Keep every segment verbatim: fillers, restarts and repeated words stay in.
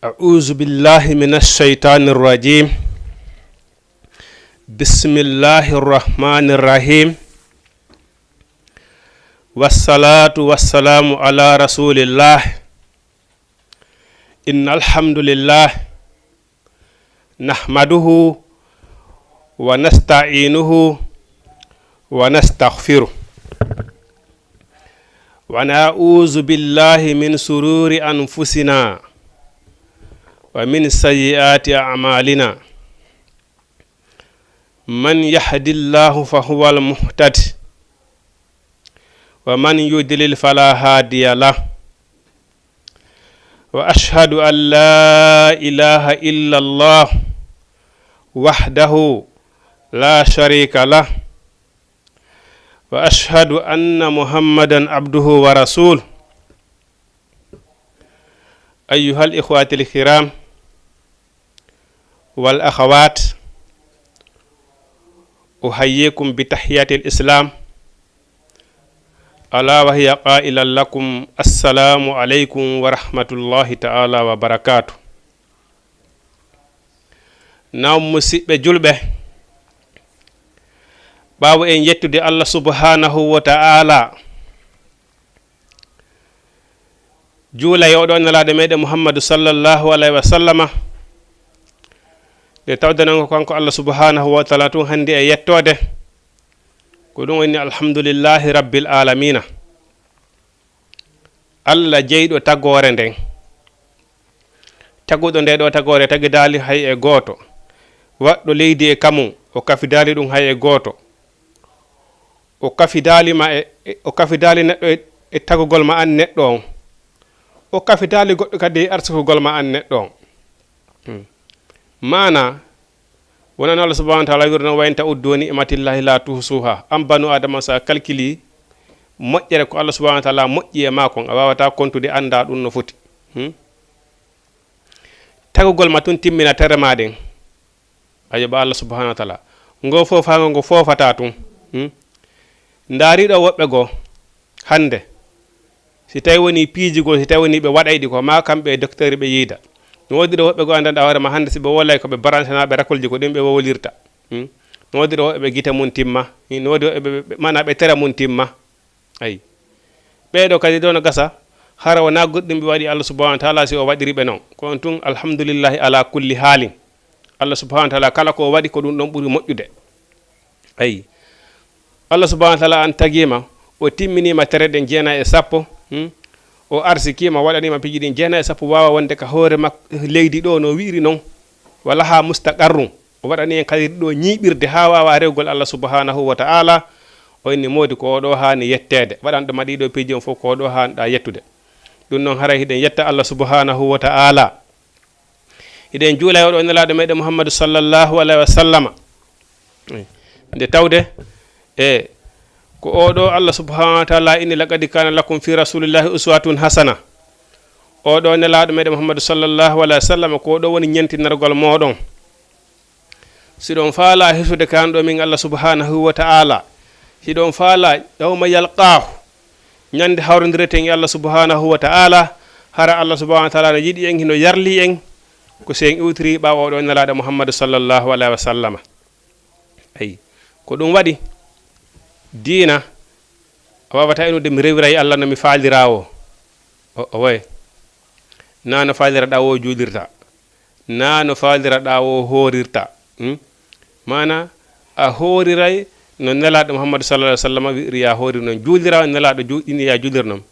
أعوذ بالله من الشيطان الرجيم. بسم الله الرحمن الرحيم. والصلاة والسلام على رسول الله. إن الحمد لله نحمده ونستعينه ونستغفره، ونعوذ بالله من شرور أنفسنا ومن سيئات أعمالنا. من يهد الله فهو المهتد، ومن يضلل فلا هادي له. وأشهد أن لا إله إلا الله وحده لا شريك له، وأشهد أن محمدا عبده ورسوله. أيها الإخوة الكرام والأخوات، أحييكم بتحية الإسلام، ألا وهي قائلا لكم: السلام عليكم ورحمة الله تعالى وبركاته. Naam, musiɓɓe julɓe, ɓaawo en yettude Allah subhanahu wa ta'ala, juula e oɗo nelaaɗo meɗen Muhammadu sallallahu alayhi wa sallama, nde tawde non ko kanko Allah subhanahu wa ta'ala tun handi e yettoode, ko ɗum woni alhamdulillahi rabbil alamina. Allah jeyɗo tagoore nden, taguɗo nde ɗo tagoore tagidaali hay e gooto, waɗɗo leydi e kamum, o kafidaali ɗum hay e gooto. O kafidaali ma e, e, o kafidaali neɗɗo e, e tagugol ma an neɗɗo on. O kafidaali goɗɗo kadi e arsukugol ma an neɗɗo on. Hmm. Maana, wonano Allah subhanahu wa ta'ala wi'iri non: "Wa in ta'uddu ni'matallahi la tuhsuha." An banu Adama, sa kalkili moƴƴere ko Allah subhanahu wa ta'ala moƴƴi e maa kon, a waawata kontude, annda ɗum no foti. Hmm? Tagugol ma tun timmina tere ma ɗen. A yoɓa Allah subhanahu wa ta'ala. Ngo foofaango ngo foofata tun. Hmm? Ndaari ɗo woɓɓe goo hannde. Si tawi woni piiji goo, si tawi woni ɓe waɗay ɗi ko, ma kamɓe e docteur ɓe yiida. No woodi ɗo woɓɓe goo anndanɗa hoore ma hannde, si ɓe wolay ko ɓe branché na ɓe rakolji, ko ɗum ɓe wowlirta. Hmm? No woodi ɗo woɓɓe ɓe gite mum timma. Hmm? No woodi woɓɓe ɓe, ɓe, maanaa ɓe tere mum timma. Ayi. Ɓee ɗoo kadi ɗoo no gasa, hara wonaa goɗɗum ɓe waɗi Allah subhanahu wa ta'ala si o waɗiri ɓe non. Ko on tun, alhamdulillahi ala kulli haalin. Allah subhanahu wa ta'ala kala ko o waɗi ko ɗum ɗon ɓuri moƴƴude. Ayi. Allah subhanahu wa ta'ala an tagiima, o timminiima tere ɗen jeenayi e sappo, hmm? O arsikiima, waɗaniima piiji ɗin jeenayi e sappo, waawa wonde ka hoore mak-, leydi ɗoo no wi'iri non. Wala haa mustaqarrun. O waɗani en kadi ɗo ñiiɓirde haa waawa rewgol Allah subhanahu wa ta'ala. O inni moodi ko oɗo haani yetteede. Waɗanɗo ma ɗiɗo piiji on fof ko oɗo haanɗa yettude. Ɗum noon haray hiɗen yetta Allah subhanahu wa ta'ala. Hiɗen juula e oɗo nelaaɗo meɗen Muhammadu sallallahu alaihi wa sallama. Nde tawde e ko oɗo Allah subhanahu wa ta'ala inni: "Laqad kana lakum fi rasulillahi uswatun hasana." Oɗo nelaaɗo meɗen Muhammadu sallallahu alaihi wa sallam, ko oɗo woni ñentinargol moɗon. Siɗon faala hisude kan ɗo min Allah subhanahu wa ta'ala, hiɗon faala yawma yalqaahu, ñande hawrondireten e Allah subhanahu wa ta'ala, hara Allah subhanahu wa ta'ala no yiɗi en, hino yarli en, ko si en iwtiri ɓaawo oɗo nelaaɗo Muhammadu sallallahu alaihi wa sallama. Ayi, ko ɗum waɗi diina a waawata inude mi rewiray Allah no mi faalira o. O, o waye. Na no faaliraɗa o juulirta. Na no faaliraɗa o hoorirta. Hmm? Maana a hooriray no nelaaɗo Muhammadu sallallahu alaihi wa sallam wi'iri ya hoori non. Juulira nelaaɗo ju-, ini ya juulir non.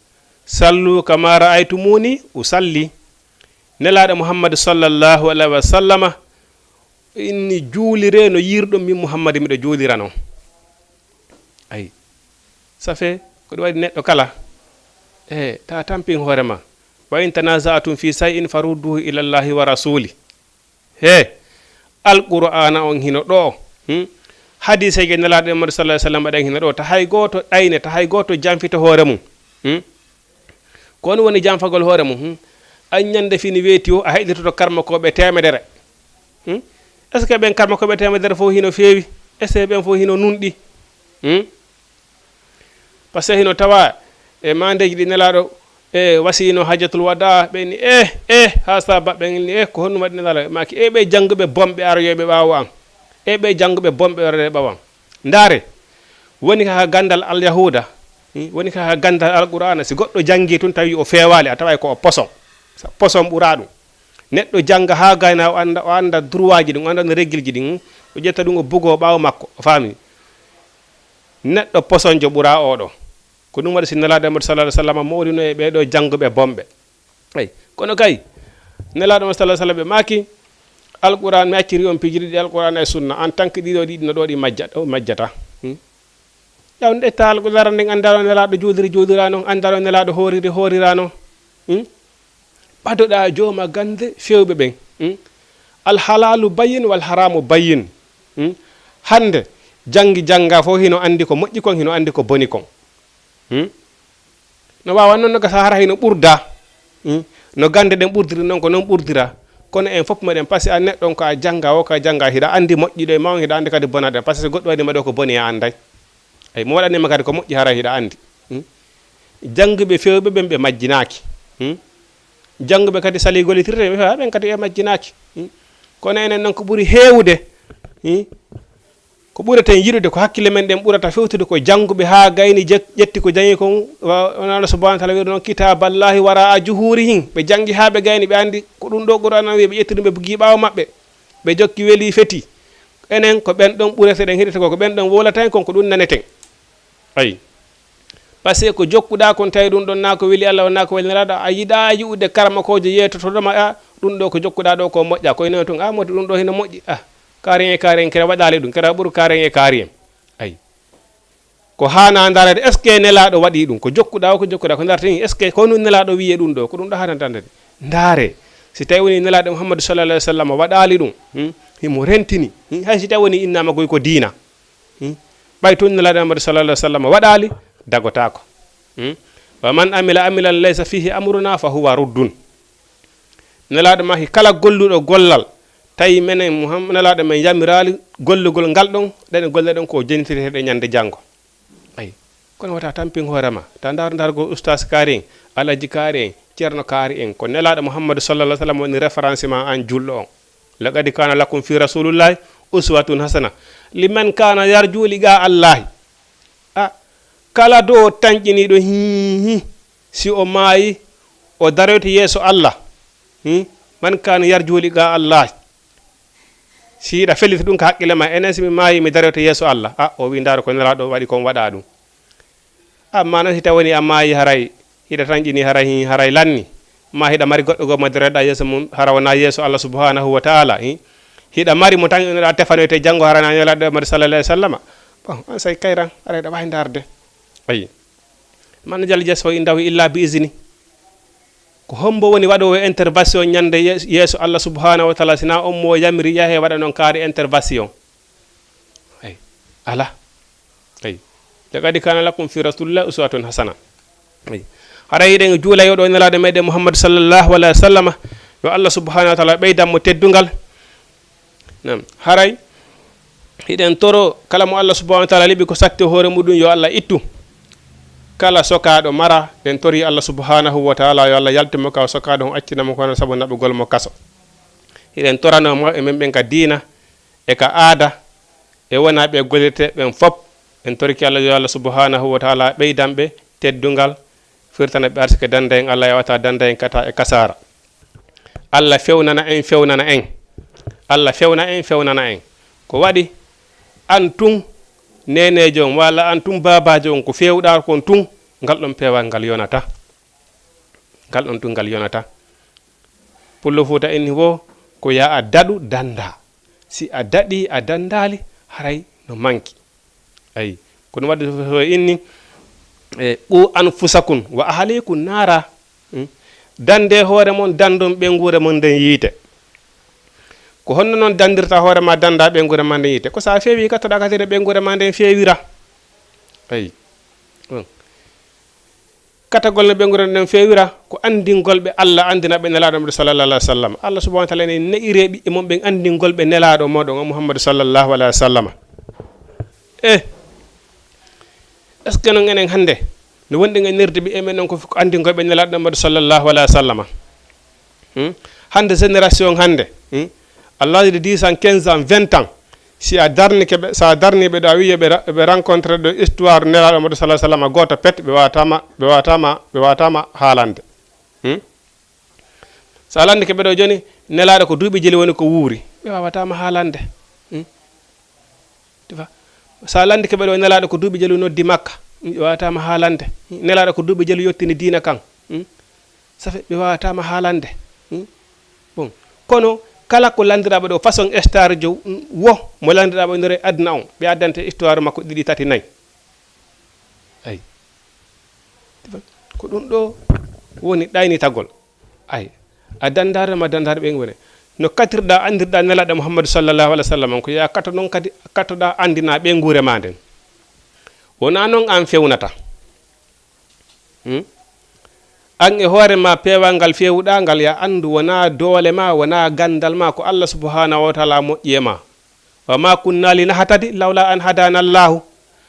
"Sallu kama ra'aytumuni usalli." Nelaaɗo Muhammadu sallallahu alaihi wa sallama inni: "Juulire no yiirɗon min Muhammadu miɗo juulira non." Ayi. Safe, ko ɗum waɗi neɗɗo kala. E, ta tampin hoore ma. "Wa in tanaza'tum fi shay'in farudduhu ila Allahi wa rasuli." He, Alqur'aana on hino ɗo. Hmm? Hadiiseeje nelaaɗo Muhammadu sallallahu alaihi wa sallam ɗen hino ɗo. Ta hay gooto ɗayne, ta hay gooto janfita hoore mum. Hmm? Ko on woni janfagol hoore mum. Hmm? An ñande fini weeti o, a heɗitoto karmakooɓe teemedere. Hmm? Est-ce que ɓen karmakooɓe teemedere fof hino feewi? Est-ce que ɓen fof hino nunɗi? Hmm? Parce que hino tawa e mandeeji ɗi nelaaɗo E wasiyno hajjatul wada, ɓe ni, "Eh, eh, ha saba," ɓe ni, "Eh, ko honɗum waɗi Nelaaɗo?" Maaki, "Eh, ɓe jannguɓe bonɓe aroyooɓe ɓaawo am. Eh, ɓe jannguɓe bonɓe aroyooɓe ɓaawo am. Ndaare, woni ka ganndal Alyahuuda, hmm, woni ka ganndal Alqur'aana, si goɗɗo janngi tun tawi o feewaali, a taway ko o poson. Sa-, poson ɓuraa ɗum. Neɗɗo jannga haa gayna, o annda, o annda droitji ɗin, o annda no règleji ɗin, hmm, o ƴetta ɗum, o bugoo ɓaawo makko, o faami. Neɗɗo posonjo ɓuraa oo ɗoo." Ko ɗum waɗi si Nelaaɗo Muhammad sallallahu alaihi wasallam mawlino e ɓee ɗoo jannguɓe bonɓe. Eyi, kono kay, Nelaaɗo Muhammad sallallahu alaihi wasallam ɓe maaki, "Alqur'aan, mi acciri on piiji ɗiɗi, Alqur'aan e Sunna, en tant que ɗiɗo ɗiɗi no ɗo ɗi majja-, ɗo majjata." Hmm? Yaw, nde taal ko laran nden, anndaa no Nelaaɗo juuliri juulirano, anndaa no Nelaaɗo hooriri hoorirano. Hmm? Ɓadoɗaa jooma gannde feewɓe ɓen. Hmm? Al halaalu bayyin wal haraamu bayyin. Hmm? Hannde, janngi jannga fof hino anndi ko moƴƴi kon, hino anndi ko boni kon. Hmm? No waawa noon no gasa hara hino ɓurda. Hmm? No gannde ɗen ɓurdiri noon, ko noon ɓurdira. Kono en fof meɗen, parce que a neɗɗo on ko a jannga, o ko a jannga, hiɗa anndi moƴƴi ɗo e mawɗi, hiɗa anndi kadi bona ɗo. Parce que so goɗɗo waɗi ma ɗo ko boni a annday. Eyi, mo waɗanima kadi ko moƴƴi haray hiɗa anndi. Hmm? Jannguɓe feewɓe ɓen ɓe majjinaaki. Hmm? Jannguɓe kadi sali gollitirde ɓe feewa ɓen kadi ɓe majjinaaki. Hmm? Kono enen noon ko ɓuri heewude, hmm? Ko ɓureten yiɗude, ko hakkille men ɗen ɓurata fewtude ko jannguɓe haa gayni jek-, ƴetti ko jaŋi kon, wa-, wona Allah subhanahu wa ta'ala wi'ude noon, "Kitaaballahi wara'a juhurihim." Ɓe janngi haa ɓe gayni, ɓe anndi ko ɗum ɗo Qur'aana wi'i, ɓe ƴetti ɗum, ɓe buggi ɓaawo maɓɓe. Ɓe jokki weli feti. Enen ko ɓen ɗon ɓureten hiɗete ko, ko ɓen ɗon wowlata en kon, ko ɗum naneten. Ayi. Parce que ko jokkuɗaa kon tawi ɗum ɗon naa ko weli Allah, naa ko weli Nelaaɗo, a yiɗaa yi'ude karamokoojo yeetotoɗo ma, a, ɗum ɗo ko jokkuɗaa ɗo ko moƴƴa. Ko ino tun, a, moti ɗum ɗo hino moƴƴi. A, kaari en e kaari en, kera waɗaali ɗum, kera ɓuru kaari en e kaari en. Ayi. Ko haanaa ndaarede, est-ce que Nelaaɗo waɗi ɗum? Ko jokkuɗaa o, ko jokkuɗaa, ko ndartini, est-ce que ko honɗum Nelaaɗo wi'i e ɗum ɗo? Ko ɗum ɗo haanaa ndaarede. Ndaare, si tawi woni Nelaaɗo Muhammadu sallallahu alaihi wasallam waɗaali ɗum, hmm, himo rentini, hmm, hay si tawi woni innaama goy ko diina, hmm, ɓay tun Nelaaɗo Muhammadu sallallahu alaihi wasallam waɗaali, dagotaako. Hmm? "Wa man amila amilan laysa fihi amruna fa huwa ruddun." Nelaaɗo maaki, kala golluɗo gollal, tawi menen Muhammad, Nelaaɗo men yamiraali gollugol ngal ɗon, ɗen golle ɗen ko jentiteeɗe ñande janngo. Ayi, kono wata tampin hoore ma. Ta ndar ndargol ustaas kaari en, alaji kaari en, ceerno kaari en. Ko Nelaaɗo Muhammadu sallallahu alaihi wasallam woni référence ma an julɗo on. "Laqad kana lakum fi rasulillahi uswatun hasana liman kana yarju liqa Allahi." A, kala do tanƴiniiɗo, hii, hii, si o maayi, o daroyta yeeso Allah. Hmm? "Man kana yarju liqa Allah." Si hiɗa felliti ɗum ka hakkille ma, "Enen si mi maayi, mi daroyta yeeso Allah." A, o wi, "Ndaar ko Nelaaɗo waɗi kon, waɗa ɗum." Amma noon si tawi woni a maayi haray, hiɗa tanƴini haray, hi, haray lanni, ma hiɗa mari goɗɗo goo mo daroyɗaa yeeso mum, hara wonaa yeeso Allah subhanahu wa ta'ala, hi. Hiɗa mari mo tan inoɗaa tefanoyte janngo, hara na Nelaaɗo Muhammad sallallahu alaihi wasallam. Bon, an say kayran, haray ɗa waawi ndaarde. Ayi. "Man jal jes fo indahu illa bi izni." Ko hombo woni waɗoowo intervention ñande ye-, yeeso Allah subhanahu wa ta'ala, sina on mo yamiri yahe waɗa noon kaari intervention? Ay, ala. Ay. "Laqad kana lakum fi rasulillahi uswatun hasana." Ay. Haray hiɗen juula yo ɗo Nelaaɗo meɗen Muhammad sallallahu alaihi wasallam, yo Allah subhanahu wa ta'ala ɓeydan mo teddungal. Naam. Haray hiɗen toro kala mo Allah subhanahu wa ta'ala liɓi ko satti hoore muɗum, yo Allah ittu. Kala sokaaɗo mara, ɗen tori Allah subhanahu wa ta'ala yo Allah yaltu mo ka o sokaaɗo on, accina mo kono sabu naɓugol mo kaso. Hiɗen torano mawɓe men ɓen ka diina, e ka aada, e wona ɓe gollirte ɓen fop. En torki Allah yo Allah subhanahu wa ta'ala ɓeydan ɓe teddungal, firtana ɓe arsike, danda en Allah yawata danda en kata e kasaara. Allah fewnana en, fewnana en. Allah fewna en, fewnana en. Ko waɗi an tun neeneejo on, walla an tun baabaajo on, ko feewɗaa kon tun, ngal ɗon peewal ngal yonata. Ngal ɗon tun ngal yonata. Pullo Fuuta en ni wo ko ya a daɗu danda. Si a daɗi a dandaali, haray no manki. Ayi, kono waɗde so, so inni, e, "Qu anfusakum wa ahlikum naara." Hmm? Dande hoore mon, dandon ɓeynguure mon nden yiite. Ko honno noon dandirta hoore ma, danda ɓeynguure ma nden yiite? Ko sa feewi, kattoɗaa katire ɓeynguure ma nden feewira. Ayi. Hmm. Katagol no ɓeynguure nden feewira, ko anndingol ɓe Allah, anndina ɓe Nelaaɗo Muhammadu sallallahu alaihi wasallam. Allah subhanahu wa ta'ala ene ne'iree ɓiɓɓe mon ɓen anndingol ɓe Nelaaɗo mooɗon on Muhammadu sallallahu alaihi wasallam. Eh, est-ce que noon enen hannde, No wonɗen e nerde ɓe emen on ko anndinkoɓe Nelaaɗo Muhammadu sallallahu alayhi wa sallama. Hmm? Hannde génération hannde, hmm? À l'âge de dix ans, quinze ans, vingt ans, si a darnike ɓe, so a darni ɓe ɗo, a wiyi ɓe ra-, ɓe rencontré ɗo histoire Nelaaɗo Muhammadu sallallahu alayhi wa sallama gooto pet, ɓe wawatama, ɓe wawatama, ɓe wawatama haalande. Hmm? So a landike ɓe ɗo jooni, Nelaaɗo ko duuɓi jeli woni ko wuuri, ɓe wawatama haalande. Hmm? Tifa. So a landike ɓe ɗo Nelaaɗo ko duuɓi jeli noddi Makka, ɓe wawatama haalande. Nelaaɗo ko duuɓi jeli yottini diina kan. Hmm? Ça fait, ɓe wawatama haalande. Hmm? Bon, kono kala ko landiraaɓe ɗo façon star jo, hmm, wo mo landiraaɓe nder aduna on, ɓe addante histoire makko ɗiɗi, tati, nayi. Ay. Ko ɗum ɗo woni ɗaynitagol. Ay. A dandaare ma dandaare ɓe ngure. No katirɗa, andirɗa Nelaaɗo Muhammadu sallallahu alaihi wa sallam, ko ya kato noon kadi, katoɗa andina ɓe ngure ma nden. Wona noon an fewnata. Hmm? An e hoore ma, peewal ngal feewuɗa ngal, ya anndu, wona doole ma, wona gandal ma, ko Allah subhanahu wa taala moƴƴi e ma. Wa ma kunna linahtadi lawla an hadana Allahu.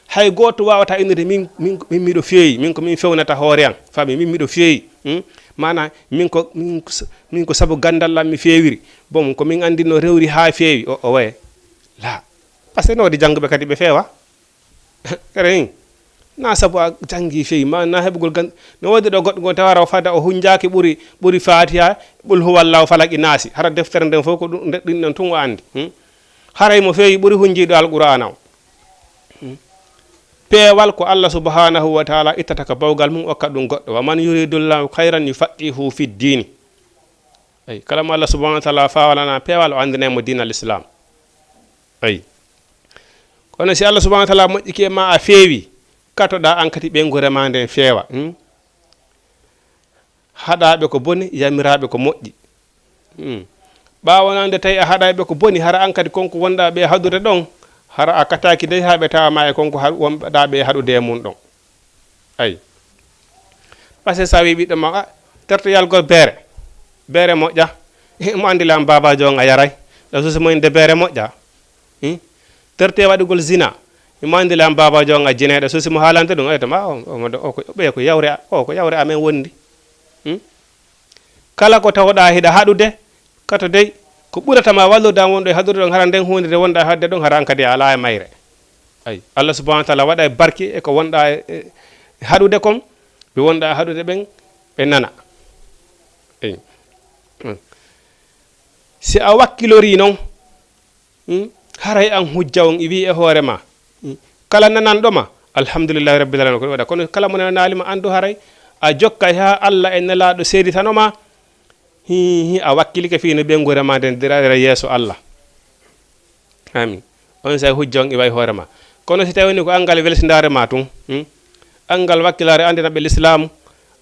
Hay gooto wawata innude min, min, min miɗo feewi, min ko min fewnata hoore an. Faami, min miɗo feewi. Hmm? Mana, min ko, min ko s-, min ko sabu gandal lan mi feewiri. Bon, ko min andino rewri ha feewi, o, o waye. La. Parce que no waɗi jannguɓe kadi ɓe feewa. Kadi, na sabu a janngi feewi, ma na heɓugol gan-, no woodi ɗo goɗɗo ngon tawara o fada o hunjaaki ɓuri, ɓuri Fatiha, Qul huwallahu, Falaki, Naasi. Hara deftere nden fof ko ɗum, nde, ɗin ɗon tun o andi. Hmm? Haray mo feewi ɓuri hunjiiɗo Alqur'aana o. Hmm? Peewal ko Allah subhanahu wa taala ittata ka bawgal mum, okka ɗum goɗɗo. Wa man yuridullahu khayran yufaqihu fid diini. Eyi, kala mo Allah subhanahu wa taala fawalana peewal, o andinay mo diinal Islam. Eyi. Kono si Allah subhanahu wa taala moƴƴike ma, a feewi, katoɗa an kadi ɓeynguure ma nden feewa. Hmm? Haɗaɓe ko boni, yamiraɓe ko moƴƴi. Hmm. Ɓaawo na nde tawi a haɗayɓe ko boni, hara an kadi konko wonɗa ɓe haɗude ɗon, hara a kataaki dey ha ɓe tawa ma e konko ha-, wonɗa ɓe haɗude e mum ɗon. Ayi. Parce que sa wi ɓiɗɗo ma, "Ah, tertoyalgol beere. Beere moƴƴa." Mo andi lan babajo on a yaray. Ɗa suusi mo inde beere moƴƴa. Hmm? Terte waɗugol zina. Mo andi lan babajo on a jineɗo. Suusi mo haalante ɗum. Ay, to ma, o, o, o, ko, ɓe ko yawre a-, o ko yawre amen wondi. Hmm? Kala ko tawɗa hiɗa haɗude, kato dey, ko ɓurata ma wallude an wonɗo e haɗude ɗon, hara nden huunde nde wonɗa haɗde ɗon, hara an kadi a alaa e mayre. Ayi, Allah subhanahu wa taala waɗa e barki e ko wonɗa e, e haɗude kon, ɓe wonɗa e haɗude ɓen, ɓe nana. Ayi. Hmm. Si a wakkilori non, hmm, haray an hujja on iwi e hoore ma. Hmm. Kala nananɗo ma, alhamdulillahi rabbil alamin, ko ɗum waɗa. Kono kala mo nananaali ma, andu haray a jokkay ha Allah e Nelaaɗo seeditano ma, hi, hi, a wakkilike fii no ɓeynguure ma nden diraɗira yeeso Allah. Amin. On say hujja on iway hoore ma. Kono si tawi woni ko angal welsindaare ma tun, hmm? Angal wakkilaare andina ɓe lislaamu,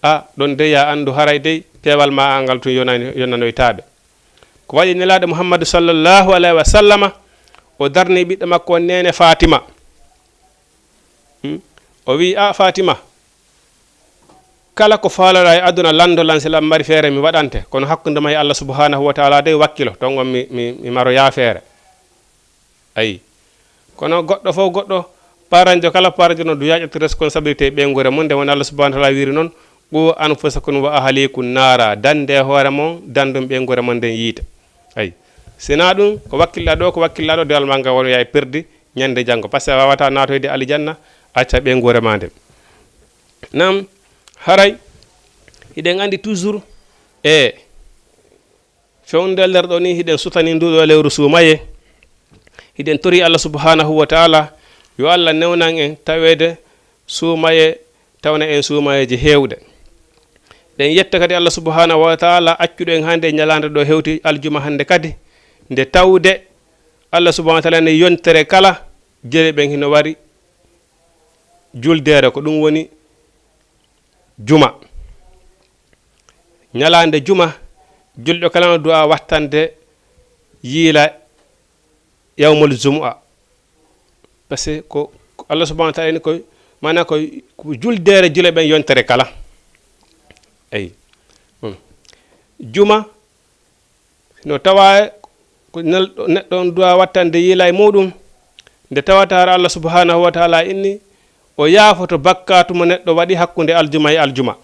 a, ɗon dey ya andu haray dey peewal ma angal tun yonani-, yonanoytaaɓe. Ko waɗi Nelaaɗo Muhammadu sallallahu alayhi wa sallama, o darni ɓiɗɗo makko on neene Fatima. Hmm? O wi, "A Fatima, kala ko faaloɗa e aduna, lando lan, si lan mari feere mi waɗante, kono hakkunde ma e Allah subhanahu wa taala dey wakkilo, ton on mi, mi, mi maro yaafeere." Ayi. Kono goɗɗo fof goɗɗo, paranjo kala paranjo no duya ƴettude responsabilité ɓeynguure mum, nde woni Allah subhanahu wa taala wiri noon, "Qu anfusakum wa ahlikum naara", dande hoore mon, dandum ɓeynguure mon nden yiite. Ayi. Sina ɗum, ko wakkilɗa ɗo, ko wakkilɗa ɗo, dewal ma ngal won yaay perdi, ñande janngo, parce que a wawata naatoyde alijanna, acca ɓeynguure ma nden. Nam, haray, hiɗen anndi toujours, e fewndo nder ɗo ni, hiɗen sutani ndu ɗo lewru suumaye, hiɗen tori Allah subhanahu wa taala, yo Allah newnan en taweede suumaye, tawna en suumayeeje heewɗe. Ɗen yetta kadi Allah subhanahu wa taala accuɗo en hannde e ñalaande ɗo hewti aljuma hannde kadi, nde tawde Allah subhanahu wa taala ne yontere kala, jele ɓen hino wari juldeere, ko ɗum woni juma. Ñalaande juma, julɗo kala no du'a wattande yiila yawmul jumu'a. Parce que ko, ko Allah subhanahu wa taala ni koy, maanaam koy, ko juldeere jule ɓen yontere kala. Eyi. Hmm. Juma, no tawa ko nel-, neɗɗo on du'a wattande yiila e muɗum, nde tawata hara Allah subhanahu wa taala inni, O yaafoto bakkaatu mo neɗɗo waɗi hakkunde aljuma e aljuma.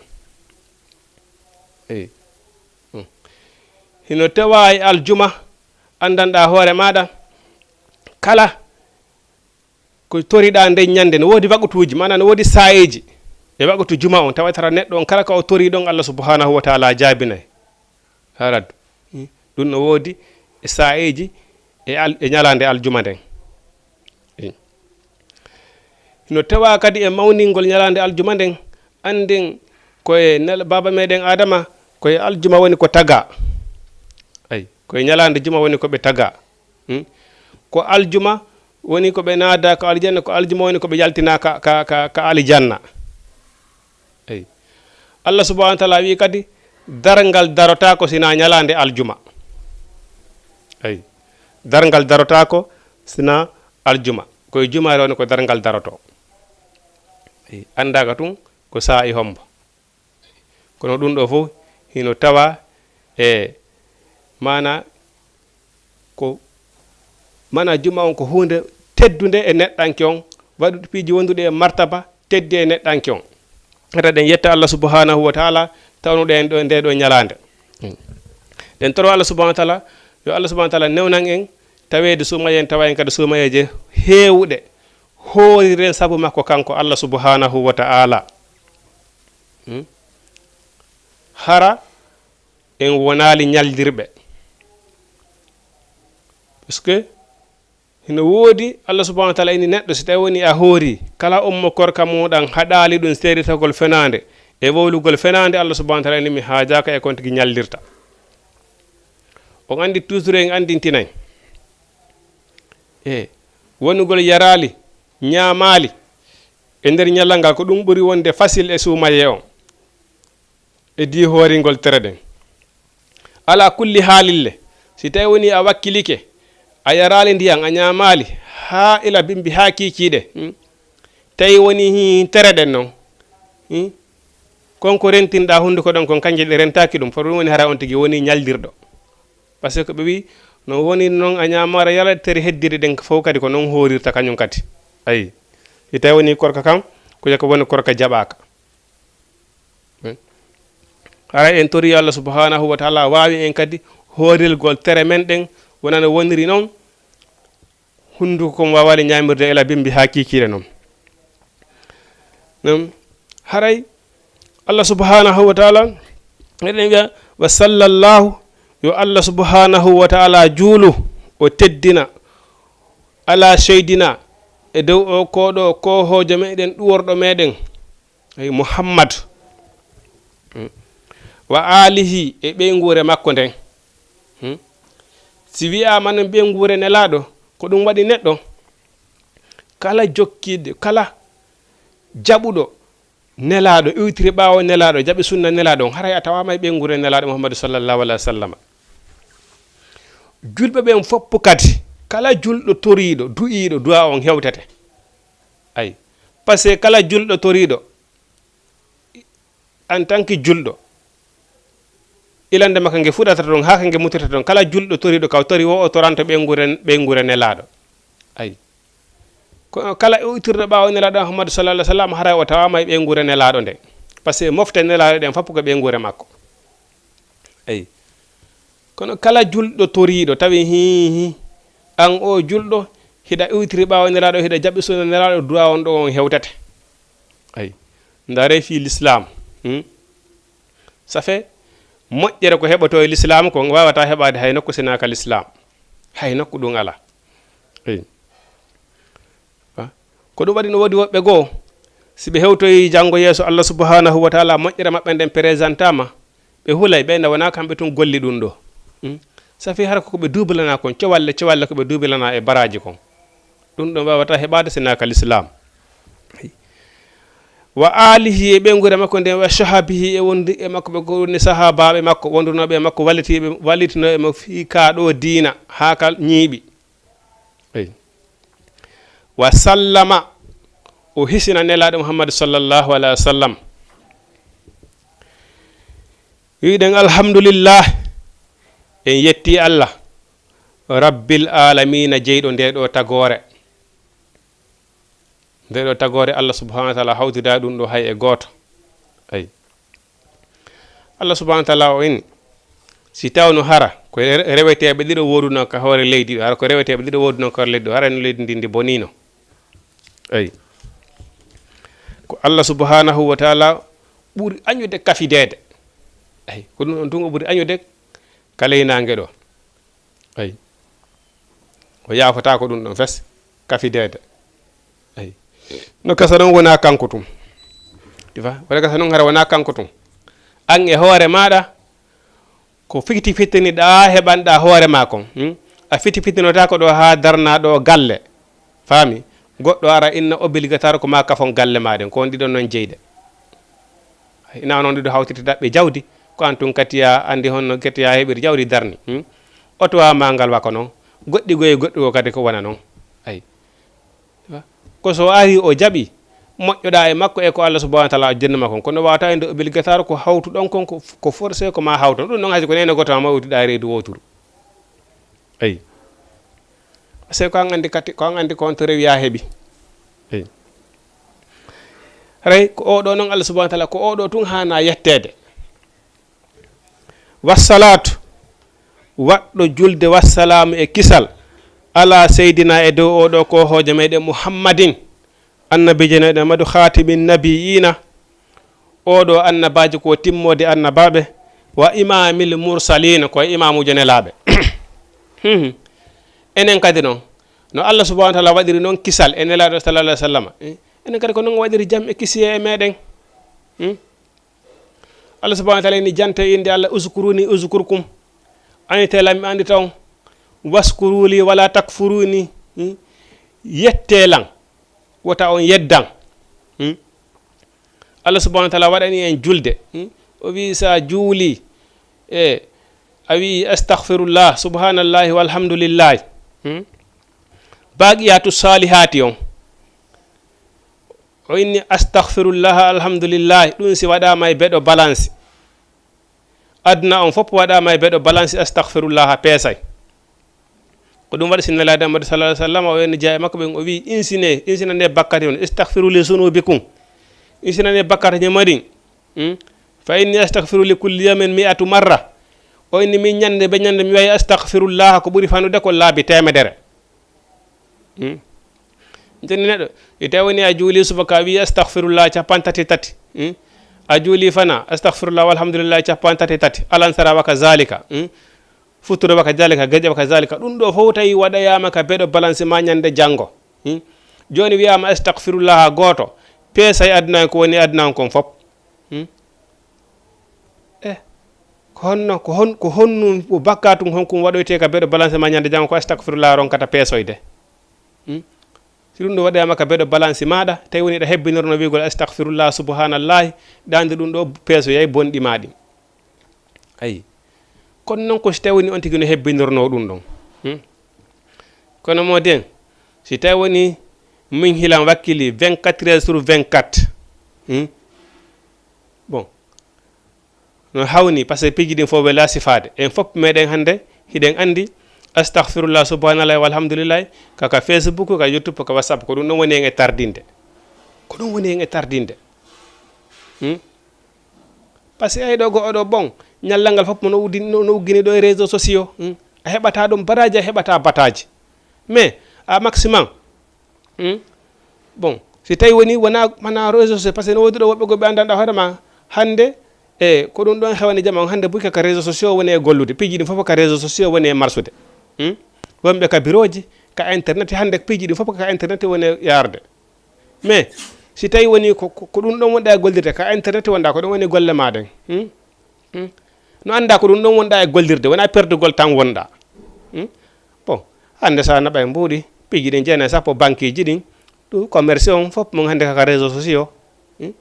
Eyi. Hmm. Hino tewaa e aljuma, anndanɗaa hoore maaɗa, kala ko toriɗaa nden ñannde, no woodi waqtuuji, maanaa no woodi saayeeji e waqtu juma on, tawata neɗɗo on kala ko o torii ɗon, Allah subhanahu wa taala jaabinay. Haraddu. Hmm. Ɗum no woodi e saayeeji e al-, e ñalaande aljuma nden. Eyi. No tewaa kadi e mawningol ñalaande aljuma nden, annden ko e nel-, baaba meɗen Aadama, ko e aljuma woni ko tagaa. Eyi, ko e ñalaande juma woni ko ɓe tagaa. Hmm? Ko aljuma woni ko ɓe naada ka aljanna, ko aljuma woni ko ɓe yaltinaa ka, ka, ka, ka aljanna. Eyi. Allah subhanahu wa taala wi'i kadi, darngal darotaako sinaa ñalaande aljuma. Eyi. Darngal darotaako sinaa aljuma. Ko e jumaare woni ko darngal darotoo. Eyi. Anndaaka tun ko saa'i hombo. Kono ɗum ɗo fof hino tawa e maana ko, maana juma on ko huunde teddunde e neɗɗanke on, waɗude piiji wonduɗe e martaba teddi e neɗɗanke on. Hata ɗen yetta Allah subhanahu wa taala, tawnuɗen ɗo, nde ɗo ñalaande. Ɗen toro Allah subhanahu wa taala, yo Allah subhanahu wa taala newnan en taweede suumayen, tawa en kadi suumayeeje heewuɗe, hooriren sabu makko kanko Allah subhanahu wa taala. Hmm? Hara en wonaali ñaldirɓe. Parce que hino woodi, Allah subhanahu wa taala ini neɗɗo, si tawi woni a hoori, kala ummo korka muɗan haɗaali ɗum seeritagol fenaande e wowlugol fenaande, Allah subhanahu wa taala ini mi haajaaka e kon tigi ñaldirta. On anndi toujours en anndintinay. E wonugol yaraali, ñaamaali e nder ñalal ngal, ko ɗum ɓuri wonde facile e suumayee on. E di hooringol tere ɗen. Ala kulli haalille, si tawi woni a wakkilike, a yaraali ndiyan, a ñaamaali, haa ila bimbi, haa kiikiiɗe, hmm? Tawi woni hi tere ɗen non, hmm? Kon ko rentinɗaa hunduko ɗon kon, kanje ɗe rentaaki ɗum, fo ɗum woni hara on tigi woni ñaldirɗo. Parce que ɓe wi, no woni non a ñaamaara yala tere heddiɗe ɗen fof kadi ko non hoorirta kañum kadi. Ayi, si tawi woni korka kan, ko jaka woni korka jaɓaaka. Haray en tori Allah subhanahu wa taala waawi en kadi hoorirgol tere men ɗen, wonano woniri non, hunduko kon waawaali ñaamirde ila bimbi haa kiikiiɗe non. Non, haray Allah subhanahu wa taala, eɗen wiya, wa sallallahu, yo Allah subhanahu wa taala juulu, o teddina, ala seydina, e dow o koɗo koohoojo meɗen, ɗuworɗo meɗen, Ay Muhammad, hmm, wa alihi, e ɓeynguure makko nden. Hmm. Si wi'aama non ɓeynguure Nelaaɗo, ko ɗum waɗi neɗɗo kala jokkiiɗo, kala jaɓuɗo Nelaaɗo, iwtiri ɓaawo Nelaaɗo, jaɓi sunna Nelaaɗo on, haray a tawaama e ɓeynguure Nelaaɗo Muhammadu sallallahu alaihi wa sallam. Julɓe ɓen fof kadi, kala julɗo toriiɗo, du'iiɗo, du'a on hewtete. Ay, parce que kala julɗo toriiɗo, en tant que julɗo, ilande makka nge fuɗata toon, haa ka nge mutirta toon. Kala julɗo toriiɗo ka o tori wo, o toranto ɓeynguure, ɓeynguure Nelaaɗo. Ay. Ko kala iwtirɗo ɓaawo Nelaaɗo Muhammadu sallallahu alaihi wa sallam, haray o tawaama e ɓeynguure Nelaaɗo nde. Parce que mofte Nelaaɗo ɗen fof ko ɓeynguure makko. Ay. Kono kala julɗo toriiɗo, tawi hii, hii, an o julɗo, hiɗa iwtiri ɓaawo Nelaaɗo, hiɗa jaɓi sunna Nelaaɗo, du'a on ɗo on hewtete. Ay. Ndaare fii l'islam. Hmm? Ça fait, moƴƴere ko heɓotoo e l'islam ko, waawata heɓaade hay nokku sinaa ka l'islam. Hay nokku ɗum alaa. Ay. Ha? Ko ɗum waɗi no woodi woɓɓe goo, si ɓe hewtoyi janngo yeeso Allah subhanahu wa taala, moƴƴere maɓɓe nden présentama, ɓe hulay, ɓe nda wonaa kamɓe tun golli ɗum ɗo. Hmm? Ça fait hara ko ɓe duubilanaa kon, cowalle, cowalle ko ɓe duubilanaa e baraaji kon. Ɗum ɗon waawata heɓaade sinaa ka l'islam. Wa alihi, e ɓeynguure makko nden, wa sahabihi, e wondi e makko ɓe ko woni sahaabaaɓe makko, wondunooɓe e makko, wallitiiɓe, wallitinooɓe mo fii kaa ɗoo diina, haa ka ñiiɓi. Eyi. Wa sallama, o hisina Nelaaɗo Muhammadu sallallahu alaihi wa sallam. Wi'uɗen alhamdulillah, en yetti Allah, Rabbil aalamiina, jeyɗo ndee ɗoo tagoore. Nde ɗo tagoore Allah subhanahu wa taala hawtida ɗum ɗo hay e gooto. Ay. Allah subhanahu wa taala o inni, si tawno hara ko re-, reweteeɓe ɗiɗo woduno ka hoore leydi ɗo, hara ko reweteeɓe ɗiɗo woduno ka hoore leydi ɗo, hara no leydi ndi ndi bonino. Ay. Ko Allah subhanahu wa taala ɓuri añude kafideede. Ay, ko ɗum ɗon tun o ɓuri añude ka leynaange ɗo. Ay. O yaafotaako ɗum ɗon fes, kafideede. Ay. No gasa noon wonaa kanko tun. Ɗi fa, wala gasa noon hara wonaa kanko tun. An e hoore maaɗa, ko fiti fitiniɗaa heɓanɗaa hoore maa kon, hmm? A fiti fitinotaako ɗo haa darnaa ɗo galle. Faami? Goɗɗo ara inna obligatoire ko maa kafon galle maa ɗen, ko on ɗiɗon noon jeyɗe. Ina noon ɗiɗo hawtirta ɗaɓɓi jawdi, ko an tun kati ya anndi honno gete ya heɓir jawdi darni, hmm? Oto wa maa ngal wa ko noon, goɗɗi goye goɗɗi ko kadi ko wona noon. Ay. Ko so ari o jaɓi, moƴƴoɗaa e makko e ko Allah subhanahu wa taala o jennuma kon. Kono wawata inde obligatoire ko hawtuɗon kon, ko, ko forcé ko ma hawton. Ɗum noon hay so ko neene gooto ma mawtuɗa e reedu wooturu. Eyi. Parce que ko an anndi kati, ko an anndi ko on to rewi yaa heɓi. Eyi. Haray ko oɗo noon Allah subhanahu wa taala, ko oɗo tun haana yetteede. Wassalaatu, waɗɗo julde wassalaamu e kisal, ala seydina e dow oɗo ko hoojo meɗen Muhammadin, annabiijo meɗen Madu, khaatimin nabiyyiina, oɗo annabaajo ko timmoode annabaaɓe, wa imaamil mursaliina, ko e imaamuujo nelaaɓe. Hmm. Enen kadi noon, no Allah subhanahu wa taala waɗiri noon kisal e nelaaɗo sallallahu alaihi wa sallam, eh, enen kadi ko noon waɗiri jam e kisiye e meɗen. Hmm. Allah subhanahu wa taala ni jante inde Allah, "Uzkuruni uzkurkum." Andite lan, mi andita on. "Waskuru li wala takfuruni." Hmm? Yette lan, wota on yeddan. Hmm? Allah subhanahu wa taala waɗani en julde. Hmm? O wi sa juuli, e, a wi astaghfirullah, subhanallahi walhamdulillahi. Hmm? Baqiyatu salihati on. O inni, "Astaghfirullah, alhamdulillah." Ɗum si waɗaama e beɗo balansi. Aduna on fof waɗaama e beɗo balansi, astaghfirullah, peesay. Ko ɗum waɗi si Nelaaɗo Muhammad sallallahu alaihi wasallam, o inni jeyaa e makko ɓen, o wi, "Insine, insina nde bakkati on, istaghfiru li zunubikum." Insina nde bakkati ñama ɗin. Hmm? "Fa inni astaghfiru li kulli yawmin mi'atu marra." O inni, "Min ñande be ñande mi wayi astaghfirullah ko ɓuri fanude ko laabi teemedere." Hmm? Joni neɗɗo, si tawi woni a juuli subaka, a wi astaghfirullah capanɗe tati tati. Hmm? A juuli fana, astaghfirullah walhamdulillah capanɗe tati tati. Alansara wa kazalika. Hmm? Futuro wa kazalika, geƴe wa kazalika. Ɗum ɗo fof tawi waɗayaama ka beɗo balansi ma ñande janngo. Hmm? Joni wiyaama astaghfirullah gooto. Peesay aduna ko woni aduna on kon fof. Hmm? Eh, ko honno, ko hon-, ko honno, ko bakkatum honkum waɗoyte ka beɗo balanse ma ñande janngo ko astaghfirullah ronkata peesoyde? Hmm? Si ɗum ɗo waɗama ka beɗo balanse maɗa, tawi woni ɗa hebbinorno wi'gol astaghfirullah, subhanallahi, ɗa andi ɗum ɗo peesoyay bonɗi ma ɗin. Ayi. Kono noon ko si tawi woni on tigi no hebbinorno ɗum ɗon. Hmm? Kono mo den, si tawi woni min hilan wakkili vingt-quatre heures sur vingt-quatre. Hmm? Bon. No hawni, parce que piiji ɗin fof wela sifaade. En fof meɗen hannde, hiɗen anndi astaghfirullah, subhanallah, walhamdulillah, ka, ka Facebook, ka YouTube, ka WhatsApp, ko ɗum ɗon woni en e tardinde. Ko ɗum woni en e tardinde. Hmm? Parce que ay ɗo go oɗo bon, ñallal ngal fof mo no uddi-, no, no uggini ɗo e réseaux sociaux. Hmm? A heɓata ɗum baraji, a heɓata bataji. Mais, à maximum, Hmm? Bon, si tawi woni wona, wona réseaux sociaux, parce que no woodi ɗo woɓɓe go ɓe anndanɗa hoore ma, hannde, e ko ɗum ɗon hewani jama on, hannde buy ka, ka réseaux sociaux woni e gollude, piiji ɗin fof ka réseaux sociaux woni e marsude. Hmm? Wonɓe ka birooji, ka internet, hannde piiji ɗin fof ka internet woni e yaarde. Mais, si tawi woni ko, ko, ko ɗum ɗon wonɗa e gollirde, ka internet wonɗa, ko ɗum woni golle ma ɗen. Hmm? Hmm? No annda ko ɗum ɗon wonɗa e gollirde, wona perdugol tan wonɗa. Hmm? Bon, hannde sa naɓa e mbuuɗi, piiji ɗin jeenayi sappo, banqueji ɗin, ɗum commerce on fof mum hannde kaka réseaux sociaux. Hmm?